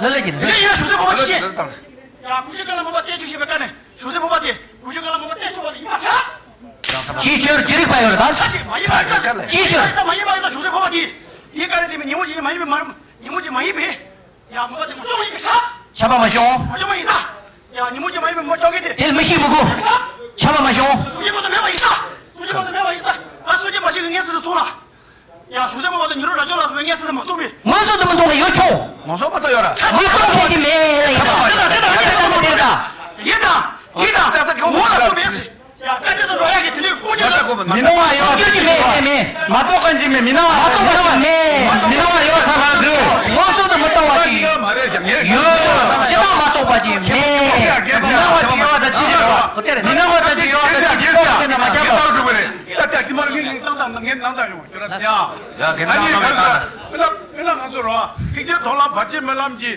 ལ་ལ་ཅི་ལ། དེ་ཡིན་ན་ཞུ་སེ་བོ་བ་ཅི་ཤེས། ཡ་གུ་ཤི་ཀ་ལ་མོ་པ་བལྟས་ཆོག་ཤེས་པའི་ཀ་ནས་ཞུ་སེ་བོ་བ་དེ་གུ་ཤི་ཀ་ལ་མོ་པ་བལྟས་ཆོག་པ་དེ་ཡིན་པ་ཁ། ཅི་ཕྱིར་ཅི་རིགས་པ་ཡོད་རེད་ད། ཅི་ཕྱིར་ཅི་ཕྱིར། མ་ཡིན་པ་ཡིན་ད་ཞུ་སེ་བོ་བ་དེ། དེ་ཀ་རེ་དེ་མི་ཉིན་མོ་ཅི་མ་ཡིན་པའི་མ་ཉིན་མོ་ཅི་མ་ཡིན་པའི། ཡ་མོ་པ་དེ་མ་ཆོག་མ་ཡིན་པའི་ས། ཆ་པ་མ་ཤོང་། མ་ཆོག་མ་ཡིན་ས། ཡ་ཉིན་མོ་ཅི་མ་ཡིན་པའི་མོ་ཅོག་གི་དེ། དེ་མི་ཤེས་མི་གོ། ཆ་པ་མ་ཤོང་། སུ་ཅི་མ་དང་མེད་པ་ཡིན་ས། སུ་ཅི་མ་དང་མེད་པ་ཡིན་ས། ཨ་སུ་ཅི་མ་ཞིག་གི་ངས་སུ་དུ་ཐུང་ལ། ཡ་ཞུ་སེ་མོ་བ་དང་ཉི་རུ་ར་ཅོ་ལ་སུ་ངས་སུ་དུ་མ་ཐུང་བའི། ངོ་སོ་དུ་མ་ཐུང་བའི་ཡོ་ཆུང་། ངོ་སོ་མ་ཐུང་ཡོད་ར། མ་ཐུང་ཁྱེད་ཀྱི་མེད་ལ་ཡིན་ད། དེ་དང་དེ་དང་ངས་སུ་དུ་དེ་དང་། ཡིན་དང་། དེ་དང་། ངོ་ལ་སུ་མེད་སི། ཡ་སྐད་ཆ་དང་འགྲོ་ཡ་གི་དེ་ནས་ཀུན་སྤྱོད་ལ། མི་སྣང་བ་ཡོད་པ་ཅི་མེད་མེད་མེད། མ་རྟོགས་པ་ཅི་མེད་མི་སྣང་བ། མ་རྟོགས་པ་ཅི་མེད་མི་སྣང་བ་ཡོད་ཐ་ན་འདུག་ངོ་སོ་དུ་མི་རྟོགས་པ་ཅི་ཡོད། ཇི་ལྟར་མ་རྟོགས་པ་ཅི་མེད། མི་སྣང་བ་ཅི་ཡོད་པ་ད་ཅི་ཡོད་པ། མི་སྣང་བ་ད་ཅི་ཡོད་པ་ད་ཅི་ཡོད་པ་དེ་ནས་མ་རྒྱབ་པ། ད་ད་ད་ད་ད་མར་ངེད་ནང་ད་ཡོང་། ཁྱོད་རང་ཡ། ཡ་གེ་ཨ་ནི་ནང་ཁ་ནང་ཁ། མི་ལ་མི་ལ་ང་ཚོ་རོ་ཐེག་ཆེན་མཐོང་ལམ་བར་ཆད་སྨོན་ལམ་གྱི་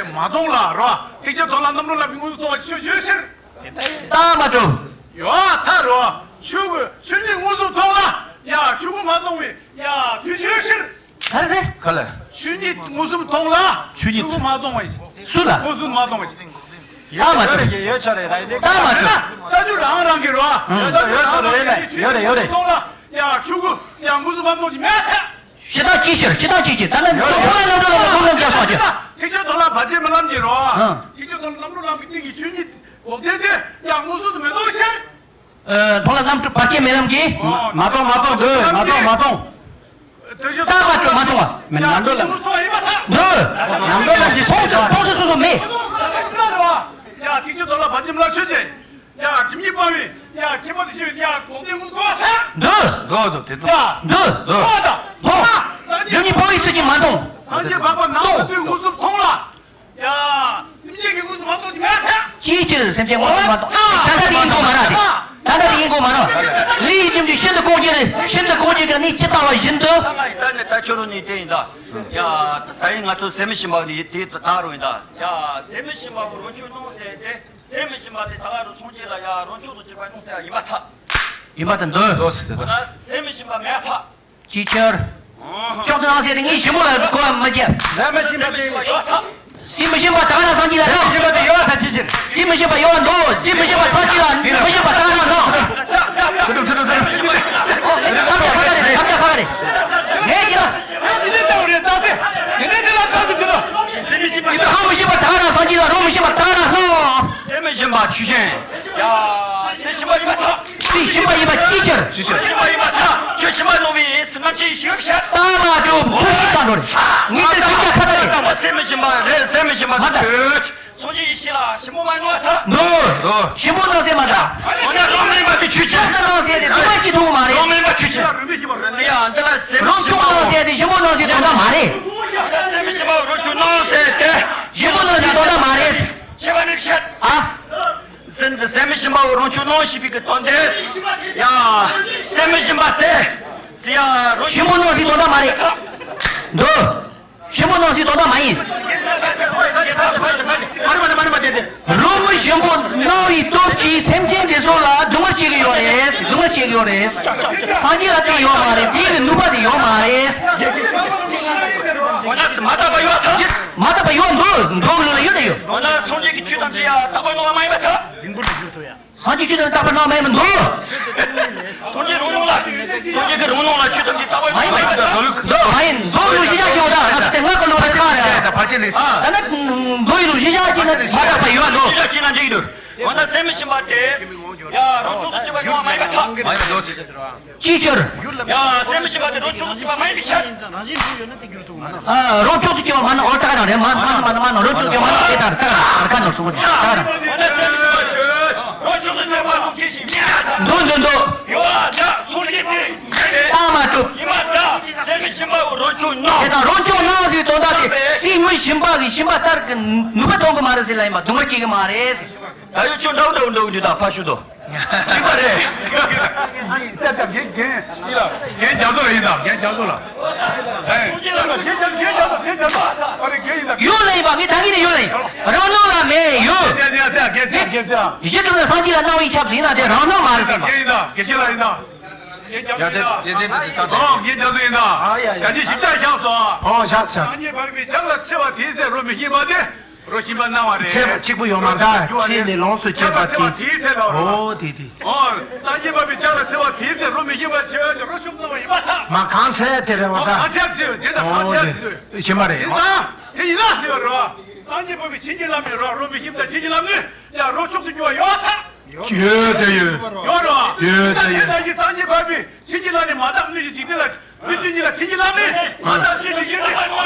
མ་གཏོང་ལ་རོ། ཐེག་ཆེན་མཐོང་ལམ་རྣམ་གྲོལ་ལམ་གྱི་དངོས་སུ་གཏོང་བ་ཆོས་ཡོད་ཕྱིར། རྟགས་མ་གྲུབ། ཡོད་ཐ་རོ། ཆོས་ཀྱི་ཆོས་ཉིད་དངོས་སུ་མཐོང་ལ། ཡ་ཆོས་ཀྱི་མ་གཏོང་བའི་ཡ་དུས་ཡོད་ཕྱིར། ག་རེ་ཟེར། ག་ལ། ཆོས་ཉིད་དངོས་སུ་མཐོང་ལ། ཆོས་ཉིད། ཆོས་ཀྱི་མ་གཏོང་བ་ཡིན། སུ་ལ། དངོས་སུ་མ་གཏོང་བ་ཡིན། རྟགས་མ་གྲུབ། ཡོད་ཆ་རེད་ད་ཡིན་ཏེ། རྟགས་མ་གྲུབ། ས་རྒྱུ་རང་རང་གི་རོ། ས་རྒྱུ་རང་རང་གི་ཆོས་ཉིད་མཐོང་ལ། ཡ་ཆོས་ཀྱི་ཡ་དངོས་སུ་མ་མཐོང་གི་མེད་ཐལ། ཞེ་དྲག་ཅི་ཕྱིར་ཞེ་དྲག་ཅི་ཕྱིར་ད་ནི་ཡོད་ཁོ་ལ་རྣམ་གྲོལ་ལ་ཁོ་རྣམ་རྒྱལ་སོང་ཅི། ཐེག་ཆེན་མཐོང་ལམ་བར་ཆད་སྨོན་ལམ་གྱི་རོ། ཐེག་ཆེན་མཐོང་ལམ་རྣམ་གྲོལ་ལམ་གྱི་སྟེང་གི་ཆོས་ཉིད་འགོག་བདེན་དེ་ཡང་དངོས་སུ་དུ་མི་མཐོང་ཕྱིར། མཐོང་ལམ་རྣམ་གྲོལ་བར་ཆད་སྨོན་ལམ་གྱི། མ་མཐོང་མ་མཐོང་འདོད་མ་མཐོང་མ་མཐོང་། རྟགས་མ་གྲུབ་མ་མཐོང་བ། མི་རྣམ་གྲོལ་ལམ། འདོད། རྣམ་གྲོལ་ལམ་གྱི་ཕྱོགས་སུ་ཕྱོགས་སུ་སོ་སོ་མེད། ཡ་ཐེག་ཆེན་མཐོང་ལམ་བར་ཆད་སྨོན་ལམ་ཆོས་ཅན། ཡ་སྒྲིབ་གཉིས་སྤང་བའི་ཡ་ཁྱད་པར་དུ་ཕྱེ་བའི་ཡ་འགོག་བདེན་དངོས་སུ་མཐོང་བ་ཐལ། འདོད། འདོད་འདོད་དེ་མཐོང་། ཡ་འདོད་འདོད་མཐོང་བ་དང་མཐོང་བ། སངས་རྒྱས་སྒྲིབ་གཉིས་སྤོང་བའི་སྲིད་ཀྱི་མ་མཐོང་། སངས་རྒྱས་འཕགས་པ་ནམ་མཁའ་དུས་དངོས་སུ་མཐོང་ལ། ཡ་སེམས་ཅན་གྱི་དངོས་སུ་མ་མཐོང་གི་མེད་ཐལ། ཅིའི་ཕྱིར་སེམས་ཅན་དངོས་སུ་མ་མཐོང་། ད་ལྟ་དེ་ཡིན་དགོས་མ་རེད་དེ། ད་ལྟ་དེ་ཡིན་དགོས་མ་རེད། ལས་ཡིན་རྒྱུ་ཤིན་ཏུ་ལྐོག་གྱུར་རེད། ཤིན་ཏུ་ལྐོག་གྱུར་གྱི་ནི་ཇི་ལྟ་བ་བཞིན་དུ། ད་ང་ཡི་ད་ནི་ད་ཁྱོད་རང་ནི་དེ་ཡིན་ད། ཡ་ད་ཡིན་ང་ཚོ་ཟད་མི་ཤེས་པ་ནི་དེ་ད་རུང་ཡིན་ད། ཡ་ཟད་མི་ཤེས་པ་རང་ཆོས་སྣང་ཟེར་ཏེ། ཟད་མི་ཤེས་པ་དེ་ད་ག་རུ་སངས་རྒྱས་ལ་ཡ་རང་ཕྱོགས་སུ་གྱུར་པ་སྣང་ཟེར་ཡ་ཡིན་པ་ཐལ། ཡིན་པ་དེ་འདོད། འདོད་ཟེར་ཏེ། འོ་ན་ཟད་མི་ཤེས་པ་མེད་ཐལ། ཅིའི་ཕྱིར། ཨོ། མཆོག་ཏུ་སྣང་ཟེར་ཏེ་ངའི་ཞིམ་པོ་ལ་གོ་བ་མི་རྒྱབ། ཟད་མི་ཤེས་པ་དེ། ཟད་མི་ཤེས་པ་ཡོད་ཐལ། ཟད་མི་ཤེས་པ་ད་ག་རང་སངས་རྒྱས་ལ་ཟད་མི་ཤེས་པ་དེ་ཡོད་ཐལ་ཅིའི་ཕྱིར། ཟད་མི་ཤེས་པ་ཡོད་འདོད། ཟད་མི་ཤེས་པ་སངས་རྒྱས་ལ་མི་ཤེས་པ་ད་ག་རང་སྣང་། ཚུལ་ཁྲིམས་ཚུལ་ཁྲིམས་ཚུལ་ཁྲིམས། ཐབས་ཀྱ་ཁ་ཁ་རེད། ཐབས་ཀྱ་ཁ་ཁ་རེད། ངས་ཅི་ལ། འདི་འདྲ་ལྟ་བུ་རེད་ད་ཟེར། འདི་འདྲ་འདི་ལ་ས་ཟེར་འདི་ལ། ཟད་མི་ཤེས་པ་ཡོད། རང་མི་ཤེས་པ་ད་ག་རང་སངས་རྒྱས་ལ་རང་མི་ཤེས་པ་ད་ག་རང་སྣང་། ཟད་མི་ཤེས་པ་ཆོས་ཅན། ཡ། ཟད་ཤེས་པ་ཡིན་པ་ཐལ། ཟད་ཤེས་པ་ཡིན་པ་ཅིའི་ཕྱིར། ཟད་ཤེས་པ་ཡིན་པ་ཐལ། ཆོས་ཤེས་པ་རྣམ་པའི་ཡིན་སྲིད་རྣམ་མཁྱེན་ཞིང་ཤར། རྟགས་མ་གྲུབ་ཆོས་ཤེས་ཚང་འགྲོ་རེད། ངས་དེ་ཟད་ཀྱ་ཁ་ད་རེད། ཟད་མི་ཤེས་པ་རེད། ཟད་མི་ཤེས་པ་མ་ཐལ། ཆོས། སངས་རྒྱས་ཡེ་ཤེས་ལ་ཞིམ་པོ་མ་སྣང་བ་ཐལ། འདོད། ཞིམ་པོ་སྣང་ཟེར་མ་ཐལ། འོ་ན་རང་མིན་པ་དེ་ཆོས་ཅན། ཆོས་སྣང་ཟེར་དེ་རྡུལ་མ་གཅིག་ཐུག་མ་རེད། རང་མིན་པ་ཆོས་ཅན། ཡ་འདི་ལ་ཟད་མི་རང་ཕྱོགས་སྣང་ཟེར་དེ་ཞིམ་པོ་སྣང་ཟེར་དོན་དག་མ་རེད། ཟད་མི་ཤེས་པ་རང་ཕྱོགས་སྣང་ཟེར་དེ། ཞིམ་པོ་སྣང་ཟེར་དོན་དག་མ་རེད། ཤེས་པ་ནི་ཤེས། ཨ། ཟད་ཟད་མི་ཤེས་པ་རང་ཕྱོགས་སྣང་ཞེས་པའི་གི་དོན་དེ། ཡ། ཟད་མི་ཤེས་པ་དེ། ཡ་རང་ཞིམ་པོ་སྣང་ཟེར་དོན་དག་མ་རེད། འདོད། ཞིམ་པོ་སྣང་ཟེར་དོན་དག་མ་ཡིན། རང་མི་ཞིམ་པོ་སྣང་བའི་སྟོབས་ཀྱིས་སེམས་ཅན་དེ་ཚོ་ལ་སྡུག་བསྔལ་སྐྱེ་གི་ཡོད་རེད། སྡུག་བསྔལ་སྐྱེ་གི་ཡོད་རེད། སངས་རྒྱས་ལ་དེ་ཡོད་མ་རེད། དེ་ཡི་ནུས་པ་དེ་ཡོད་མ་རེད། འོ་ན་མ་དག་པ་ཡོད་ཐལ། མ་དག་པ་ཡོད་འདུག་འདུག་ལུགས་ལ་ཡོད་དེ་ཡོད། འོ་ན་སངས་རྒྱས་ཀྱི་ཆོས་ཐམས་ཅད་ཡང་དག་པར་སྣང་བ་མ་ཡིན་པར་ཐལ། སངས་རྒྱས་ཆོས་དང་རྟག་པར་སྣང་མེད་མི་འདུག་སངས་རྒྱས་རང་སྣང་ལ། སངས་རྒྱས་ཀྱི་རང་སྣང་ལ་ཆོས་ཐམས་ཅད་རྟག་པར་སྣང་མེད་པ་དང་། འདུག་མ་ཡིན་འདུག་ལུགས་ཤེས་བྱ་ཆེ་བ་དང་ཨ་དེ་ང་གི་ལུགས་ལ་ཆགས་རེད། ད་ཕར་ཕྱིན་ལས། ད་ནི་འདུག་ཡི་ལུགས་ཤེས་བྱ་ཆེ་ན་མ་དག་པ་ཡོད་འདུག་ཤེས་བྱ་ཆེ་ན་འགྲིག་འདུག་འོ་ན་ཟད་མི་ཤེས་པ་དེ། ཡ་རང་ཕྱོགས་སུ་གྱུར་པ་སྣང་བ་མ་ཡིན་པར་ཐལ། མ་ཡིན་པ་འདུག་ཅིའི་ཕྱིར། ཡ་ཟད་མི་ཤེས་པ་དེ་རང་ཕྱོགས་སུ་གྱུར་པ་མ་ཡིན་པའི་ཕྱིར། ཨ། རང་ཕྱོགས་སུ་གྱུར་པ་མ་ན་འོ་ད་ག་རང་རེད། མ་མ་ན་མ་ན་མ་ན་རང་ཕྱོགས་སུ་གྱུར་པ་མ་ན་དེ་ལྟར་ད་ག་རང་ཁ་ནོར་སོང་བ་ད་ག་རང་། འདུག་འདུག་འདུག་རྟགས་མ་གྲུབ། དེ་དང་རང་ཕྱོགས་སྣང་ཟེར་བའི་དོན་དག་དེ་སྲིད་མི་ཞིམ་པ་གི་ཞིམ་པ་ལྟར་གྱི་ནུས་པ་ཐོན་གྱི་མ་རེད་ཟེར་ལ་ཡིན་པ་སྡུག་བསྔལ་སྐྱེ་གི་མ་རེད་ཟེར། ད་ཡོད་ཆོས་འདྲ་བོ་འདྲ་བོ་འདྲ་བོ་འདི་དག་ཕ་ཤུ་དོ། ཡིན་པ་རེད། ད་ལྟ་རྒན་རྒན་ཅི་ལ་རྒན་རྒྱ་མཚོ་ལ་ཡིན་དང་རྒན་རྒྱ་མཚོ་ལ། ཨེ། རྒན་རྒྱ་མཚོ་རྒན་རྒྱ་མཚོ་རྒན་རྒྱ་མཚོ་ཨ་རེ་རྒན་ཡིན་དང་། ཡོད་ལ་ཡིན་པ་ངས་ད་གིན་ནས་ཡོད་ལ་ཡིན། རང་སྣང་ལ་མེད་ཡོད། རྒན་རྒན་རྒན་རྒན་རྒན་རྒན་རྒན་གཞི་གྲུབ་ན་སངས་རྒྱས་ལ་སྣང་བའི་ཆབས་སུ་ཡིན་ན་དེ་རང་སྣང་མ་རེད་ཟེར་བ། རྒན་ཡིན་དང་རྒན་ཁྱེད་ལ་ཡིན་དང་། ངས་རྒྱབ་ཡ་དེ་ཡ་དེ་དེ་དེ་ད་ཨོ་ངས་རྒྱབ་ཡིན་ད། ཨ་ཡ་ཡ། ད་ཅི་ཞིབ་ཕྲ་བཞག་སོང་། ཨོ་བཞག་བཞག་སངས་རྒྱས་བབས་པའི་ཕྱག་ལ་འཚལ་བ་དེའི་ཚེ་རོ་མི་ཤིང་པ་དེ་རོ་ཤིང་པ་གནང་བ་རེད། འཚལ་བ་གཅིག་པུ་ཡོད་མ་རེད་ད། ཕྱིས་ནས་ལོངས་སུ་སྤྱད་པ་དེའི་ཚེ། ཨོ་དེ་དེ། ཨོ་སངས་རྒྱས་བབས་པའི་ཕྱག་ལ་འཚལ་བ་དེའི་ཚེ་རོ་མི་ཤིང་པ་ཆེ་བ་ཅིག་རོ་ཆུང་གནང་བ་ཡིན་པ་ཐག་མ་གང་འཚལ་དེ་རེད་བ་ད། གང་འཚལ་ཟེར་དེ་ད་གང་འཚལ་ཟེར། ཕྱིན་པ་རེད། དེ་ད་དེ་ཡིན་ན་ཟེར་བ་རེད་བ། སངས་རྒྱས་བབས་པའི་བྱིན་གྱིས་བརླབས་ནས་རོ་རོ་མི་ཤིང་དང་བྱིན་གྱིས་བརླབས་ནས་ཡང་རོ་མཆོག་ཏུ་གྱུར་པ་ཡོད་ཐག་ཡོད་དེ་ཡོད། ཡོད་རོ། ཡོད་དེ་ཡོད། ད་ཅི་སངས་རྒྱས་བབས་པའི་བྱིན་གྱིས་བརླབས་ནས་མ་དག་སྣོད་བཅུད་འཇིག་རྟེན་ལ་སྣོད་བཅུད་གཉིས་ལ་བྱིན་གྱིས་བརླབས་ནས་མ་དག་སྣོད་བཅུད་འཇིག་རྟེན་དེ་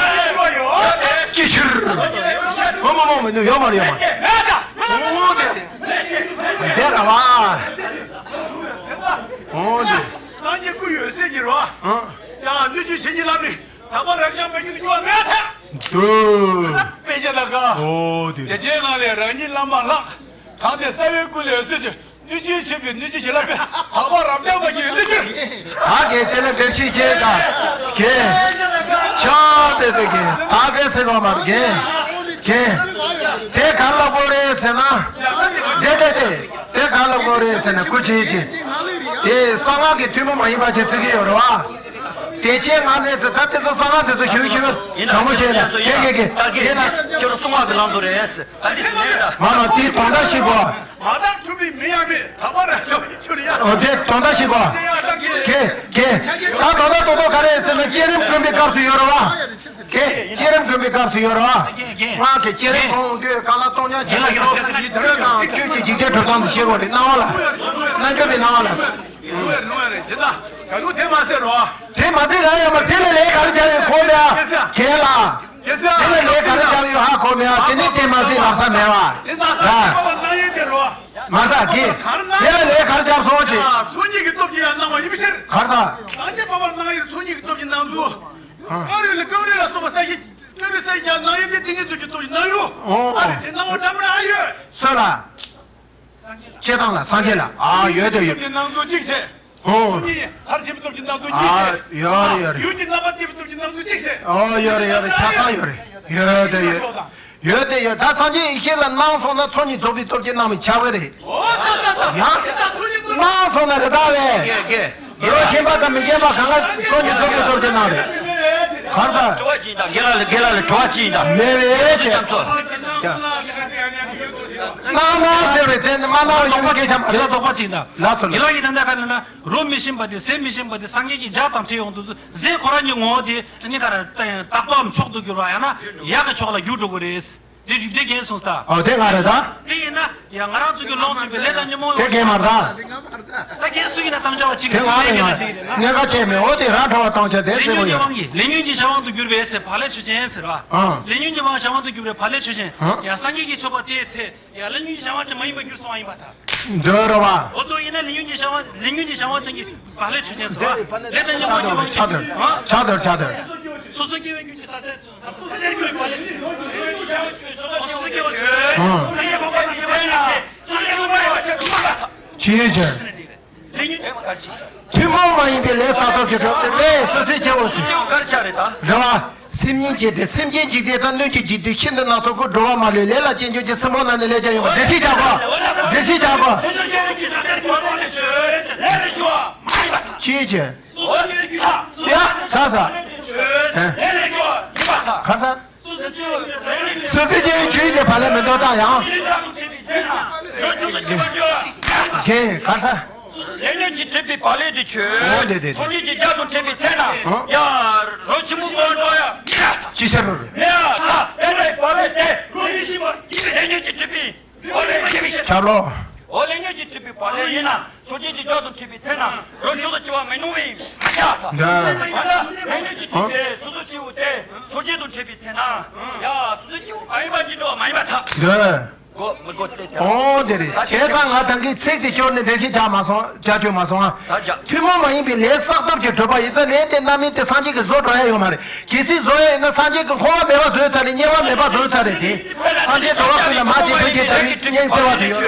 ཡོད་ཡོད། ཅི་ཕྱིར། མོ་མོ་མོ་མོ་ཡོད་མ་རེད་ཡོད་མ་རེད། ཨོ་དེ་དེ་ར་བ། ཨོ་དེ། སངས་རྒྱས་སྐུ་ཡོད་ཚད་ཀྱི་རོ། ཡང་སྣོད་བཅུད་བྱིན་གྱིས་བརླབས་ནས་དག་པ་རབ་འབྱམས་མ་ཡུལ་དུ་སྐྱོ་བ་མེད་ཐལ། དུ། དཔེ་ཆ་ལ་དགའ། ཨོ་དེ། བདེ་ཆེན་ངང་ལས་རང་ཉིད་བླ་མ་ལྷག་གང་དེ་རྩ་བའི་སྐུ་ལས་གསོལ་གྱི། སྣོད་བཅུད་ཆེན་པོའི་སྣོད་བཅུད་བྱིན་རླབས་པས། དག་པ་རབ་འབྱམས་པ་གི་སྣོད་བཅུད། ད་གེ་དེ་ལ་འགྲེལ་བཤད་བྱེད་དང་། གེ། ཆ་དེ་དེ་གེ་ད་གེ་ཟེར་བ་མར་གེ་གེ་དེ་ག་ལ་གོ་རེད་ཟེར་ན། དེ་དེ་དེ་དེ་ག་ལ་གོ་རེད་ཟེར་ན་སྐུ་ཆེན་གྱི། དེ་གསང་སྔགས་ཀྱི་ཐུན་མོང་མ་ཡིན་པ་ཅིག་ཟེར་གྱི་ཡོད་རེད་བ། དེ་ཅན་ང་ནས་ཟེར་ད་དེ་ཚོ་གསང་སྔགས་དེ་ཚོ་ཁྱོད་ཁྱོད་དྲང་མོ་བྱས་ན་གེ་གེ་གེ་དེ་ལ་ཁྱོད་གསང་སྔགས་ཀྱི་ལམ་དུ་རེད། ད་འདི་སུ་ནས་ད། མ་མ་དེའི་དོན་དག་ཤེས་དགོས། མ་དག་འཁྲུལ་པའི་མི་ཡང་མེད། དག་པ་རབ་འབྱམས་ཀྱི་ཆུར་ཡང་། འོ་དེ་དོན་དག་ཤེས་དགོས། གེ་གེ་ད་དོན་དག་རྡོག་རྡོག་ག་རེ་ཟེར་ན་བསྐྱེད་རིམ་བསྐུལ་བའི་སྐབས་སུ་ཡོད་རེད་བ། གེ་བསྐྱེད་རིམ་བསྐུལ་བའི་སྐབས་སུ་ཡོད་རེད་བ། སྔགས་ཀྱི་བསྐྱེད་རིམ་གོང་དུ་ག་ལ་གཏོང་ཉག་ཆེ་ལ་ཆོག་དེ་དང་ཆོས་ཀྱི་འཇིག་རྟེན་གྲུབ་སྟངས་སུ་ཤེས་དགོས་རེད། སྣང་བ་ལ་རྣལ་འབྱོར་པའི་སྣང་བ་ལ། ལུང་བས་ལུང་བས་རེད་ཇི་ལྟ་ག་ལུགས་དེ་མ་ཟེར་རོ། དེ་མ་ཟེར་ར་ཡ་མ་དེ་ལ་ལས་ག་རེ་བྱ་ཡོད་གོ་མེད་ཨ། གེ་ལ། དེ་ལ་ལས་ག་རེ་བྱ་ཡོད་ཧ་གོ་མེད་ཨ། དེ་ནི་དེ་མ་ཟེར་ལབ་ས་མེད་བ། ཨ། མ་ད་གེ་དེ་ལ་ལས་ག་རེ་བྱ་སོང་ཅི། ཚོགས་གཉིས་ཀྱི་སྟོབས་ཀྱིས་ཡང་སྣང་བ་ཡིན་པའི་ཕྱིར། གར་ས། སངས་རྒྱས་འཕགས་པ་སྣང་ཡུལ་ཚོགས་གཉིས་ཀྱི་སྟོབས་ཀྱིས་སྣང་ཚུལ། ཀ་རུ་ལ་ཀ་རུ་ལ་སོགས་པ་ས་གཞི་ཀ་རུ་ས་གཞི་ཀྱང་སྣང་ཡུལ་དེ་ཏིང་ངེ་འཛིན་གྱི་སྟོབས་ཀྱིས་སྣང་ཡུལ། ཨ་རེ་དེ་སྣང་བ་འདྲ་མི་འདྲ་ཡོད། སོ་ལ། སྤྱིར་བཏང་ལ་སངས་རྒྱས་ལ་ཨ་ཡོད་དོ་ཡོད། སྟོབས་ཀྱི་སྣང་ཚུལ་གཅིག་བྱས། ཧོ། སྟོང་ཉིད་མཐར་ཕྱིན་པའི་སྟོབས་ཀྱི་སྣང་ཚུལ་གཉིས་ཨ་བྱས། ཡོད་རེད་ཡོད་རེད། ཡུལ་གྱི་རྣམ་པར་ལྟ་བུའི་སྟོབས་ཀྱི་སྣང་ཚུལ་གཅིག་བྱས། ཨོ་ཡོད་རེད་ཡོད་རེད། ཆ་ཚང་ཡོད་རེད། ཡོད་དོ་ཡོད། ཡོད་དོ་ཡོད། ད་སངས་རྒྱས་ཡེ་ཤེས་ལ་སྣང་སོང་ན་ཚོགས་གཉིས་རྫོགས་པའི་སྟོབས་ཀྱིས་སྣང་བའི་ཆ་བོ་རེད། ཨོ་ད་ད་ད། ཡང་། སྣང་སོང་ན་རེད་ད་བས། ཡེ་ཤེས། རོ་ཤེས་པ་དང་མི་ཤེས་པ་གང་ག་ཚོགས་གཉིས་རྫོགས་པའི་སྟོབས་ཀྱིས་སྣང་རེད། གང་ཟག་དྲི་བ་ཅི་ཡིན་དང་དགེ་ལ་ལ་དགེ་ལ་ལ་དྲི་བ་ཅི་ཡིན་དང་། མེད་པའི་ཆེད། རྒྱ་མཚོ། སྣང་སྣང་ཟེར་བའི་དེ་ནི་མ་སྣང་བའི་ཡོང་སྐད་ཆ་མ་རེད། ལ་དོགས་པ་ཅི་ཡིན་དང་། ལགས་སོ་ལགས། དགེ་ལ་ཡི་དམ་དག་ག་ལ་ན་རོ་མི་ཤེས་པ་དེ་ཟས་མི་ཤེས་པ་དེ་སངས་རྒྱས་ཀྱི་ལྗགས་དང་འཕྲད་ཡོང་དུས་སུ་ཟས་ཁོ་རང་གི་ངོ་བོ་དེ་ནི་ག་ར་རྟག་པའམ་མཆོག་ཏུ་གྱུར་པ་ཡང་ན་ཡག་གི་ཕྱོགས་ལ་འགྱུར་འགྲོ་གི་རེད། དེ་རྒྱུ་དེ་རྒན་གསུངས་ས། ཨོ་དེ་ང་རེད་ད། དེ་ཡིན་ན་ཡང་ང་རང་ཚོ་གི་ལོངས་སྤྱོད་པའི་ལས་དང་ཉོན་མོངས་དེ་རྒན་མ་རེད་ད། ད་རྒན་སུ་ཡིན་ན་དམ་བཅའ་བ་གཅིག་གི་སུ་ལས་ངན་ན་དེ་ཡིན་ན། གནད་འགག་ཆེ་མེད། ཨོ་དེ་རང་ཁྲོ་བ་བཏང་ཆ་དེ་ལས་ཟེར་གོ་ཉོན་གྱི་ཡོད། དབང་གིས་ལས་ཉོན་གྱི་གཞན་དབང་དུ་གྱུར་པའི་ཟེར་བག་ལེབ་ཆོས་ཅན་ཟེར་བ། ཨ། ལས་ཉོན་གྱི་དབང་གཞན་དབང་དུ་གྱུར་པའི་བག་ལེབ་ཆོས་ཅན། ཨ། ཡང་སངས་རྒྱས་ཀྱི་མཆོད་པ་དེའི་ཚེ་ཡང་ལས་ཉོན་གྱི་གཞན་དབང་ཅན་མ་ཡིན་པར་གྱུར་སོང་བ་ཡིན་པར་ཐལ། འདོད་ར་བ། འོ་དོ་ཡིན་ན་ལས་ཉོན་གྱི་གཞན་དབང་ལས་ཉོན་གྱི་གཞན་དབང་ཅན་གྱི་བག་ལེབ་ཆོས་ཅན་ཟེར་བ། ལས་དང་ཉོན་མོངས་ཀྱི་དབང་ཆ་དོར་ཆ་དོར་ཆ་དོར། སོ་སོ་སྐྱེ་བོའི་རྒྱུད་ཀྱི་ས་ཚད། ཅི་ཡིན་ཅེ། ཐུན་མོང་མ་ཡིན་པའི་ལས་བསགས་ཐབས་ཀྱི་གྲོགས་དེ་ལས་སོ་སོའི་སྐྱེ་བོ་སུ། སྐྱེ་བོ་ག་རེ་ཆགས་རེད་ད། རེད་བ། སེམས་ཉིད་ཀྱི་དེ་སེམས་ཅན་འཇིག་རྟེན་དང་སྣོད་ཀྱི་འཇིག་རྟེན་ཤིན་ཏུ་སྣ་ཚོགས་ཀྱི་འགྲོ་བ་མ་ལུས་ལས་ལ་སྤྱད་འཇུག་གི་སེམས་ཁོང་ན་ནི་ལས་ཀྱང་ཡོད་པ་འདི་ཤེས་བྱ་གོ། འདི་ཤེས་བྱ་གོ། ཅི་ཡིན་ཅེ། ཡ། ཚ་ས། ཧེ། ག་ས། སོ་སོའི་སྐྱེ་བོའི་རྒྱུད་ཀྱི་བག་ལེབ་མི་འདོད་ད་ཡང་། རྒན་གར་ས། ལས་ཉོན་གྱིས་གྲུབ་པའི་བག་ལེབ་དེ་ཆོས། འོ་དེ་དེ་དེ། ཚོགས་གཉིས་ཀྱི་རྒྱ་དང་འཕྲད་པའི་ཚེ་ན། ཨོ། ཡ། རོ་ཆེན་པོ་མ་འགྲོ་ཡ། ཅི་ཤར་རོ། ཡ། ད་དེ་འདྲའི་བག་ལེབ་དེ། ལས་ཉོན་གྱིས་གྲུབ་པའི་བག་ལེབ་ཡིན་པའི་ཕྱིར། ཆར་ལོ། འོ་ལས་ཉོན་གྱིས་གྲུབ་པའི་བག་ལེབ་ཡིན་ན། ཚོགས་གཉིས་ཀྱི་རྒྱ་དང་འཕྲད་པའི་ཚེ་ན། རོ་མཆོག་ཏུ་གྱུར་པ་མི་སྣང་བའི་མ་ཆགས་ད། འདི། ཡང་ན་ལས་ཉོན་གྱིས་གྲུབ་པའི་སོ་སོ་སྐྱེ་བོ་དེ། ཚོགས་གཉིས་དང་འཕྲད་པའི་ཚེ་ན། ཡ། སོ་སོ་སྐྱེ་བོ་མ་ཡིན་པ་ཅིག་འགྲོ་བ་མ་ཡིན་པར་ཐལ། འདི། གོ་མི་གོ་དེ་ལྟར། ཨོ་དེ་རེད། ད་བྱས་ཙང་ང་ད་གིན་ཚིག་དེ་སྐྱོར་ནས་འགྲེལ་བཤད་རྒྱག་མ་སོང་། རྒྱག་ཐུབ་མ་སོང་ཨ། ད་རྒྱག་ཐུན་མོང་མ་ཡིན་པའི་ལས་བསགས་ཐབས་ཀྱིས་གྲུབ་པ་ཡིན་ཙང་ལས་དེ་རྣམ་སྨིན་དེ་སངས་རྒྱས་ཀྱིས་བཟོ་འགྲོ་ཡ་ཡོད་མ་རེད། གལ་སྲིད་བཟོ་ཡ་ཡིན་ན་སངས་རྒྱས་ཀྱིས་འཁོར་བ་མེད་པ་བཟོས་ཚར་རེད། དམྱལ་བ་མེད་པ་བཟོས་ཚར་རེད་དེ། སངས་རྒྱས་འགྲོ་བ་ཀུན་ལ་མ་བྱས་བོད་ཀྱི་དགྲ་བོའི་གཉེན་བཙལ་བ་དེ་ཡོད།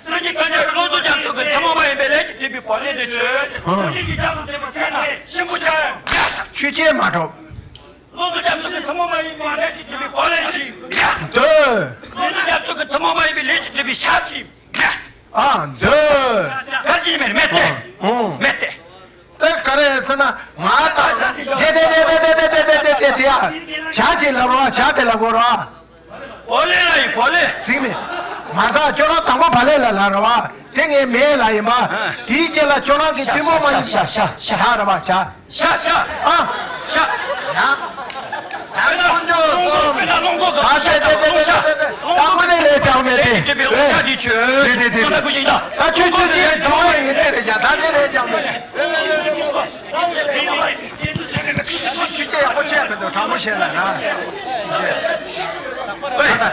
སངས་རྒྱས་བསྐལ་བརྒྱར་བློ་བཟང་རྒྱ་མཚོ་གིས་ཐུན་མོང་མ་ཡིན་པའི་ལས་ཀྱིས་གྲུབ་པའི་བག་ལེབ་དེ་ཆོས། སངས་རྒྱས་ཀྱི་རྒྱ་དང་འཕྲད་པའི་ཚེ་ན་གཤིན་པོ་ཆགས་ཡང་། ཆོས་ཅན་མ་གྲུབ། བློ་བཟང་རྒྱ་མཚོ་གིས་ཐུན་མོང་མ་ཡིན་པའི་ལས་ཀྱིས་གྲུབ་པའི་བག་ལེབ་ཅིག། འདོད། བློ་བཟང་རྒྱ་མཚོ་གིས་ཐུན་མོང་མ་ཡིན་པའི་ལས་ཀྱིས་གྲུབ་པའི་ཤ་ཅིག། ཨ། འདོད། ག་ཅི་མེད་མེད་དེ། ཨོ། མེད་དེ། ཟེར་ན་ང་ད་དེ་དེ་དེ་དེ་དེ་དེ་དེ་དེ་དེ་དེ་ཡ། བྱ་དེ་ལབ་རོགས། བྱ་དེ་ལབ་དགོས་རོགས། བག་ལེབ་ལ་ཡི་བག་ལེབ། གཟིགས་ནས། མར་ད་ཁྱོད་རང་དང་པོ་བག་ལེབ་ལ་ལབ་རོགས། དེ་ངའི་མེ་ལ་ཡིན་པ། དེའི་རྗེས་ལ་ཁྱོད་རང་གི་ཤ་ཐུན་མོང་མ་ཡིན་ཤ་ཤ་ཤ་ཤ་ཤ་ར་བ་བྱ། ཤ་ཤ་ཨ། ཤ། ཡ། ད་ལྟ་ཁོང་ཚོ་སོང་། ད་ལྟ་ལོངས་སྐུ་གི་ད་ཤ་དེ་དེ་དེ་དེ་དེ་ད་ཁོ་ནས་ལས་ཀྱང་མེད་དེ། ལས་ཀྱི་སྒྲུབ་པའི་ལོངས་ཤ་དེ་ཆོས། དེ་དེ་དེ་དེ་ད་ཁོ་ཞིག་ད། ད་ཆོས་ཆོས་དེ་ལས་དུ་མ་ཡིན་ཚེ་རེད་ཀྱང་ད་དེ་ལས་ཀྱང་མེད། ཆུ་སྐྱེས་ཡག་པོ་བྱས་མི་འདུག་དྲང་པོ་བཤད་ན་ན།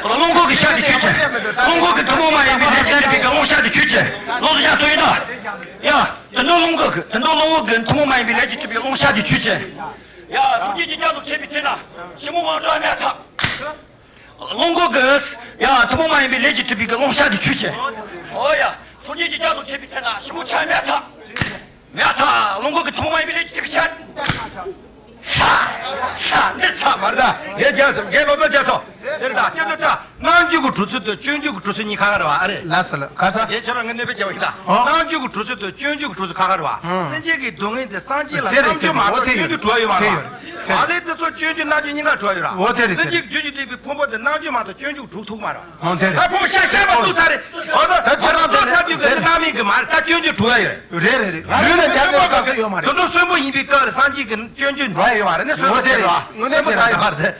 ལོངས་སྐུ་གི་ཤ་དེ་ཆོས་ཆོས། ལོངས་སྐུ་གི་ཐུན་མོང་མ་ཡིན་པའི་ལས་ཀྱི་སྒྲུབ་པའི་ལོངས་ཤ་དེ་ཆོས་ཆོས། ལོངས་སུ་ཡ་ཐུ་ཡིན་ད། ཡ། དེ་འདྲ་ལོངས་སྐུ་གི་དེ་འདྲ་ལོངས་སྐུ་གི་ཐུན་མོང་མ་ཡིན་པའི་ལས་ཀྱི་སྒྲུབ་པའི་ལོངས་ཤ་དེ་ཆོས་ཆོས། ཡ། སངས་རྒྱས་ཀྱི་ལྕགས་སྒྲོག་ཆད་པའི་ཚེ་ན་ཞིབ་མོ་དབང་དྲག་མེད་ཐབས། ལོངས་སྐུ་གི། ཡ། ཐུན་མོང་མ་ཡིན་པའི་ལས་ཀྱི་སྒྲུབ་པའི་གི་ལོངས་ཤ་དེ་ཆོས་ཆོས། ཨོ་ཡ། སངས་རྒྱས་ཀྱི་ལྕགས་སྒྲོག་ཆད་པའི་ཚེ་ན་ཞིབ་མོ་ཆ་མེད་ཐབས། མེད་ཐབས། ལོངས་སྐུ་གི་ཐུན་མོང་མ་ཡིན་པའི་ལས་ཀྱི་སྒྲུབ་པའི་ཤ། ཚ། ཚ། འདི་ཚ་མ་རེད་ད། ངས་རྒྱལ་ཚོ་རྒན་ལོ་ཙཱ་རྒྱལ་ཚོ། དེ་རེད་ད། སྐྱོན་བརྗོད་ད། རྣམ་འགྱུར་གྱི་གྲུབ་ཚུལ་དང་སྤྱོད་འཇུག་གི་གྲུབ་ཚུལ་གཉིས་ཁ་ཁ་རེད་བ། ཨ་རེད། ལགས་སོ་ལགས། ག་ས། རྒན་ཁྱེད་རང་ངའི་གནོད་པ་རྒྱག་པ་ཡིན་ད། ཨོ། རྣམ་འགྱུར་གྱི་གྲུབ་ཚུལ་དང་སྤྱོད་འཇུག་གི་གྲུབ་ཚུལ་ཁ་ཁ་རེད་བ། ཨོ། སེམས་ཅན་གྱི་སྡུག་བསྔལ་དེ་སངས་རྒྱས་ལ་དེ་རེད། རྣམ་འགྱུར་མ་གཏོགས་སྤྱོད་འཇུག་གྲུབ་ཡོད་མ་རེད་བ། དེ་ཡོད་རེད། དེ་ཡོད་རེད། བག་ལེབ་དེ་ཚོ་སྤྱོད་འཇུག་རྣམ་འགྱུར་གཉིས་ཀ་གྲུབ་ཡོད་ར། འོ་དེ་རེད། དེ་རེད། སེམས་ཅན་གྱི་སྡུག་བསྔལ་དེ་ཕུང་པོ་དེ་རྣམ་འགྱུར་མ་གཏོགས་སྤྱོད་འཇུག་གྲུབ་ཐུབ་མ་རེད། ཨོ་དེ་རེད། ད་ཕུང་པོ་ཤ་ཤ་པ་འདུག་ཚར་རེད། འོ་ད་ད་ཁྱེད་རང་ཚོ་ཚར་དུས་ག་དེ་རྣམ་སྨིན་གྱི་མ་རེད། ད་སྤྱོད་འཇུག་གྲུབ་ཡ་ཡོད་རེད། རེད་རེད་རེད། ལུས་ལ་རྒྱ་ཆེ་བའི་སྐབས་སུ་ཡོད་མ་རེད། དུད་འགྲོ་གསོན་པོ་ཡིན་པའི་སྐབས་ལ་སངས་རྒྱས་ཀྱི་སྤྱོད་འཇུག་འགྲོ་ཡ་ཡོད་མ་རེད་ནས། གསོན་པོ་དེ་རེད་བ། གསོན་པོ་ཟ་ཡོད་མ་རེད།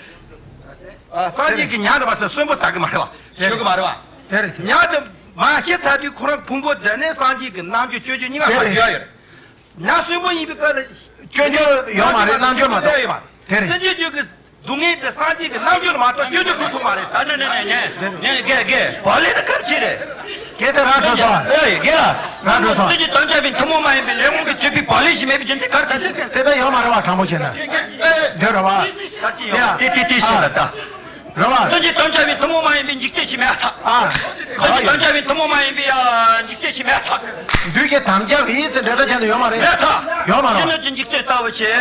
ཨ། སངས་རྒྱས་ཀྱི་ཉ་འདྲ་བ་ཞིག་ལ་གསོན་པོ་ཟ་གི་མ་རེད་བ། མཆོད་གི་མ་རེད་བ། དེ་རེད། ཉ་དེ་མ་ཤི་ཚར་དུས་ཁོ་རང་ཕུང་པོ་དེ་ནས་སངས་རྒྱས་ཀྱི་རྣམ་འགྱུར་སྤྱོད་འཇུག་གཉིས་ཀ་དེ་རེད། ག་ཡོད་ཡོད་རེད། ཉ་གསོན་པོ་ཡིན་པའི་སྐབས་ལ་སྤྱོད་འཇུག་ཡོད་མ་རེད། རྣམ་འགྱུར་མ་གཏོགས། ཡོད་མ་རེད། དེ་རེད། སེམས་ཅན་རྒྱུད་ཀྱི་སྡུག་བསྔལ་དེ་སངས་རྒྱས་ཀྱི་རྣམ་འགྱུར་མ་གཏོགས་སྤྱོད་འཇུག་གྲུབ་ཐུབ་མ་རེད་ཟེར། ཨ་ནི་ནི་ནི་ནི་ནི་རྒན་རྒན་བག་ལེབ་ནི་ག་རེ་བྱེད་རེད། རྒན་དེ་རང་གྲོལ་སོང་། ཨེ་རྒན་ལགས། རང་གྲོལ་སོང་། སེམས་ཅན་དམ་བཅའ་བའི་ཐུན་མོང་མ་ཡིན་པའི་ལས་དབང་གིས་བྱས་པའི་བག་ལེབ་ཞིག་མེད་པའི་རྒྱུ་མཚན་ག་རེ་ད། དེ་ལྟར་ཡོད་མ་རེད་བ། དྲང་པོ་བྱས་ན། འདོད་རེད་བ། ད་ཅི་ཡོད། དེ་དེ་དེ་ཤེས་ལ་ད། རེད་བ། སེམས་ཅན་དམ་བཅའ་བའི་ཐུན་མོང་མ་ཡིན་པའི་འཇིག་རྟེན་ཞིག་མེད་ཐག། ཨ། སེམས་ཅན་དམ་བཅའ་བའི་ཐུན་མོང་མ་ཡིན་པའི་ཨ་འཇིག་རྟེན་ཞིག་མེད་ཐག། བདུད་ཀྱི་དམ་བཅའ་བའི་ཟེར་འདྲ་འདྲ་བྱས་ན་ཡོད་མ་རེད། མེད་ཐག། ཡོད་མ་རེད། ཕྱི་སྣོད་ཀྱི་འཇིག་རྟེན་ལྟ་བུ་ཆེ།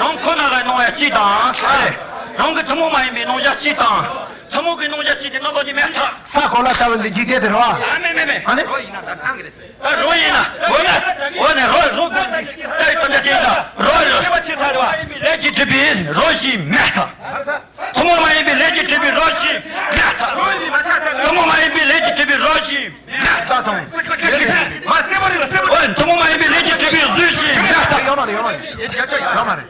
རང་ཁོ་ན་ལ་སྣང་བ་གཅིག་དང་ས་རེད། རང་གི་ཐུན་མོང་མ་ཡིན་པའི་སྣང་བཞག་གཅིག་དང་། ཐུན་མོང་གི་སྣང་བཞག་གཅིག་དེ་རྣམ་པ་གཉིས་མེད་ཐག། ས་གོ་ལ་ལྟ་བུ་འདི་འཇིག་རྟེན་དེ་རེད་བ། ཨ་མེད་མེད་མེད། ཨ་ནི། རོ་ཡིན་ན་ད་བཏང་གི་རེད་ཟེར། ད་རོ་ཡིན་ན། འོ་ན། འོ་ན་རོ་རོ་ལྟ་བུ་འཇིག་རྟེན་ལྟ་བུ་ད་རོ་རོ། ཤེས་པ་ཆེ་ཚར་བ། ལས་ཀྱིས་གྲུབ་པའི་རོ་ཞིག་མེད་ཐག། ཐུན་མོང་མ་ཡིན་པའི་ལས་ཀྱིས་གྲུབ་པའི་རོ་ཞིག་མེད་ཐག། ཐུན་མོང་མ་ཡིན་པའི་ལས་ཀྱིས་གྲུབ་པའི་རོ་ཞིག་མེད་ཐག། མ་རྩེ་མོ་རེད་ལ་རྩེ་མོ། འོན་ཐུན་མོང་མ་ཡིན་པའི་ལས་ཀྱིས་གྲུབ་པའི་བདུད་ཞིག་མེད་ཐག། ཡོད་མ་རེད། ཡོད་མ་རེད། ཡོད་མ་རེད།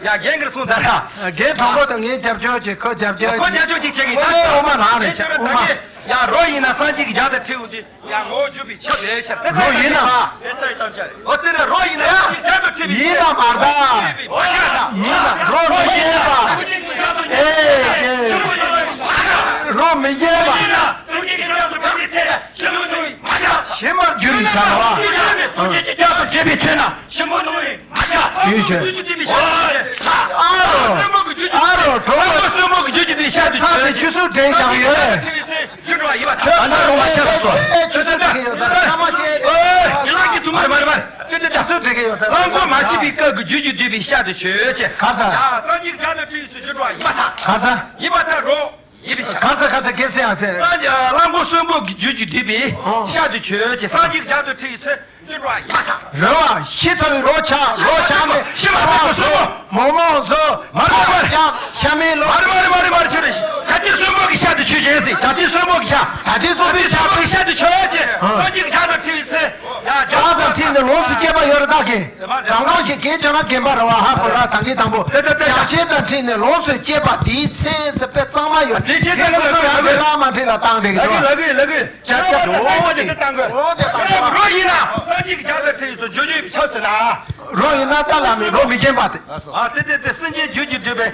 ཡ་རྒན་གྱིས་གསུངས་ཚར་ར། རྒན་དྲང་པོ་དང་ངའི་རྒྱབ་སྐྱོར་གྱིས་ཁོ་རྒྱབ་སྐྱོར་ཁོ་རྒྱབ་སྐྱོར་ཅིག་བྱེད་ཀྱི་ད། ཨོ་མ་རང་རེད། ཨོ་མ། ཡ་རོ་ཡིན་ན་སངས་རྒྱས་ཀྱི་རྒྱ་དང་འཕྲད་འོང་དུས། ཡ་ངོ་བོ་འཇུག་པའི་ཆ་དེ་ཤར་དེ་རོ་ཡིན་ན། ཨོ་དེ་ནི་རོ་ཡིན་ན་ཡ་རྒྱ་དང་འཕྲད་པའི་ཡིན་ན་མ་གདའ། ཡིན་ན་རོ་མི་རྒྱས་པ། ཨེ་ཀྱེ། རོ་མི་རྒྱས་པ། ཞིམ་པར་འགྱུར་བའི་ཆ་ལ་བ། རྒྱ་དང་འཕྲད་པའི་ཚེ་ན་ཞིམ་པོ་ནོར་བའི། ཡུལ་ཆེ། ཨ་རོ། ཨ་རོ་གྲོགས་པོ། གསོན་པོ་གི་རྒྱུད་ཀྱི་དེ་ཤ་དུ་ཚ་བའི་ཆུ་ཚོད་འདྲེན་ཀྱང་ཡོད། ཆུ་འགྲོ་བ་ཡིན་པ་ཐག་ཨ་ན་རོ་མ་ཆ་རོ་སོ། ཆུ་ཚོད་འདྲེན་ཡོད་ས་ས་མ་ཆེ། ཨོ་ཡིན་ལགས་ཀྱི་ཐུ་མར་མར་མར། ཆུ་ཚོད་འདྲེན་ཡོད་ས་ས་མ་ཆེ། ལང་ཚོ་མ་ཤི་བའི་སྐབས་ཀྱི་རྒྱུད་ཀྱི་འདུས་པའི་ཤ་དུ་ཆོས་ཆེ། ག་ས། ཡ་སངས་རྒྱས་ཀྱི་བྱ་དང་ཁྲིད་ཡོད་ཚུལ་ཆུ་འགྲོ་བ་ཡིན་པ་ཐག། ག་ས། ཡིན་པ་ཐག་རོ། ཡིན་པའི་ཤ། ག་ས་ག་ས་སྐད་ཟེར་ཡང་ཟེར། སངས་རྒྱས་གླང་པོ་གསོན་པོ་གི་རྒྱུད་ཀྱི་འདུས་པའི་ཨོ། ཤ་དུ་ཆོས་ཅེས་སངས་རྒྱས་ཀྱི་བྱ་དང་ཁྲིད་ཡོད་ཚུལ་ཆུ་འགྲོ་བ་ཡིན་པ་དང་། རེད་བ། ཤི་ཚར་བའི་རོ་ཆག་རོ་ཆག་ནས་ཤི་མ་ཐག་པ་གསོན་པོ། མོག་མོག་བཟོ། མ་རེད་མ་རེད། ཤ་མེད་ལོ། མ་རེད་མ་རེད་མ་རེད་མ་རེད་ཆོས་རེད། བྱ་དེ་གསོན་པོ་གི་ཤ་དུ་ཆོས་ཅན་ཟེར། བྱ་དེ་གསོན་པོ་གི་ཤ། བྱ་དེ་གསོན་པོའི་ཤ་དུ་ཆོས་ཅན། སངས་རྒྱས་ཀྱི་བྱ་དང་ཁྲིད་ཡོད་ཚུལ། ཡ་བྱ་དང་ཁྲིད་ནས་ལོངས་སུ་སྤྱད་པ་ཡོད་རེད་ད་གི། གང་གང་ཞིག་གིས་བྱ་ན་རྒན་པ་ར་བ་ཧ་གོ་ར་དང་གི་དང་པོ། དེ་དེ་དེ་བྱ་བྱེད་དང་ཁྲིད་ནས་ལོངས་སུ་སྤྱད་པ་དེའི་ཚེ་ཟེར་པའི་གཙང་མ་ཡོད། དེ་ཆེ་ཚང་ལ་ལ་ལ་ལ་མ་ཁྲིད་ལ་བཏང་དེ་གི་ལ་གི་ལ་གི་ལ་གི་ཅ་ཅ་འོ་དེ་དེ་བཏང་གི། འོ་དེ་བཏང་གི། རོ་ཡིན་ན་སངས་རྒྱས་ཀྱི་བྱ་དང་ཁྲིད་ཡོད་ཚུལ་འཇུག་འཇུག་པའི་ཆ་ཟེར་ན། རོ་ཡིན་ན་ས་ལ་མི་རོ་མི་རྒན་པ་དེ། ཨ་དེ་དེ་དེ་སེམས་ཅན་རྒྱུད་ཀྱི་འདུས་པའི་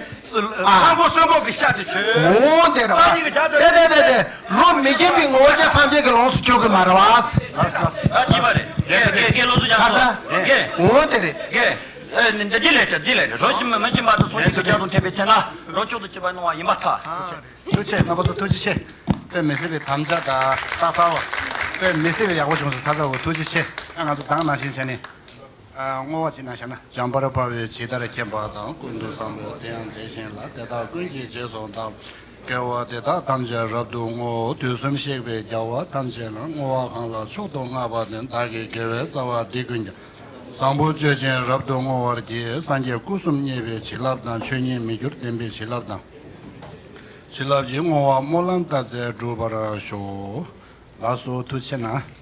ཨ་ལྷ་མགོ་གསོན་པོ་གི་ཤ་དེ་ཆོས། འོ་དེ་ར་བ། སངས་རྒྱས་ཀྱི་བྱ་དང་ཁྲིད། དེ་དེ་དེ་དེ། རོ་མི་རྒན་པའི་ངོ་བོ་ཅན་སངས་རྒྱས་ཀྱི་ལོངས་སུ་སྤྱོད་ཀྱི་མ་རེད་བ། ལགས་ལགས། ད་ཅི་མ་རེད། རྒན་རྒན་རྒན་ལོ་ཚོ་ཀྱང་ཁ་སོ། སང་། རྒན། འོ་དེ་རེད། རྒན། ཨེ་འདི་ལས་ཀྱང་འདི་ལས་རོ་ཞིམ་མི་ཞིམ་པ་དང་ཚོགས་ཀྱི་རྒྱ་དང་འཕྲད་པའི་ཚེ་ན་རོ་མཆོག་ཏུ་གྱུར་པ་སྣང་བ་ཡིན་པར་ཐལ། ཐུགས་རྗེ་ཆེ། རྣམ་པ་ཚོ་ཐུགས་རྗེ་ཆེ། དཔེ་མི་སྲིད་པའི་དམ་བཅའ་དང་རྟགས་གསར་བ། དཔེ་མི་སྲིད་པའི་ཡག་པོ་བྱུང་སོང་ཚ་ཚ་བོ་ཐུགས་རྗེ་ཆེ། ཨ་ང་ཚོ་གདངས་ནང་བཞིན་བྱས་ནས། བསྔོ་བ་ཅིག་གནང་བཞག་ན། འཇམ་དཔལ་དཔའ་བོས་ཇི་ལྟར་མཁྱེན་པ་དང་། ཀུན་ཏུ་བཟང་པོ་དེ་ཡང་དེ་བཞིན་ལ། དེ་དག་ཀུན་གྱི་རྗེས་སུ་བདག་སྐྱེ་བོ་དེ་དག་ཐམས་ཅད་རབ་ཏུ་བསྔོ། དུས་གསུམ་གཤེགས་པའི་རྒྱལ་བ་ཐམས་ཅད་ལ། བསྔོ་བ་གང་ལ་མཆོག་ཏུ་བསྔགས་པ་དེས། བདག་གི་དགེ་བའི་རྩ་བ་འདི་ཀུན་ཀྱང་ བཟང་པོ་སྤྱོད་ཅིང་རབ་ཏུ་བསྔོ་བར་བགྱི། སངས་རྒྱས་སྐུ་གསུམ་བརྙེས་པའི་བྱིན་རླབས་དང་། ཆོས་ཉིད་མི་འགྱུར་བདེན་པའི་བྱིན་རླབས་དང་། བྱིན་རླབས་ཀྱི་བསྔོ་བ་སྨོན་ལམ་བཏབ་ཚད་འགྲུབ་པར་ཤོག། ལགས་སོ། ཐུགས་རྗེ་གནང་།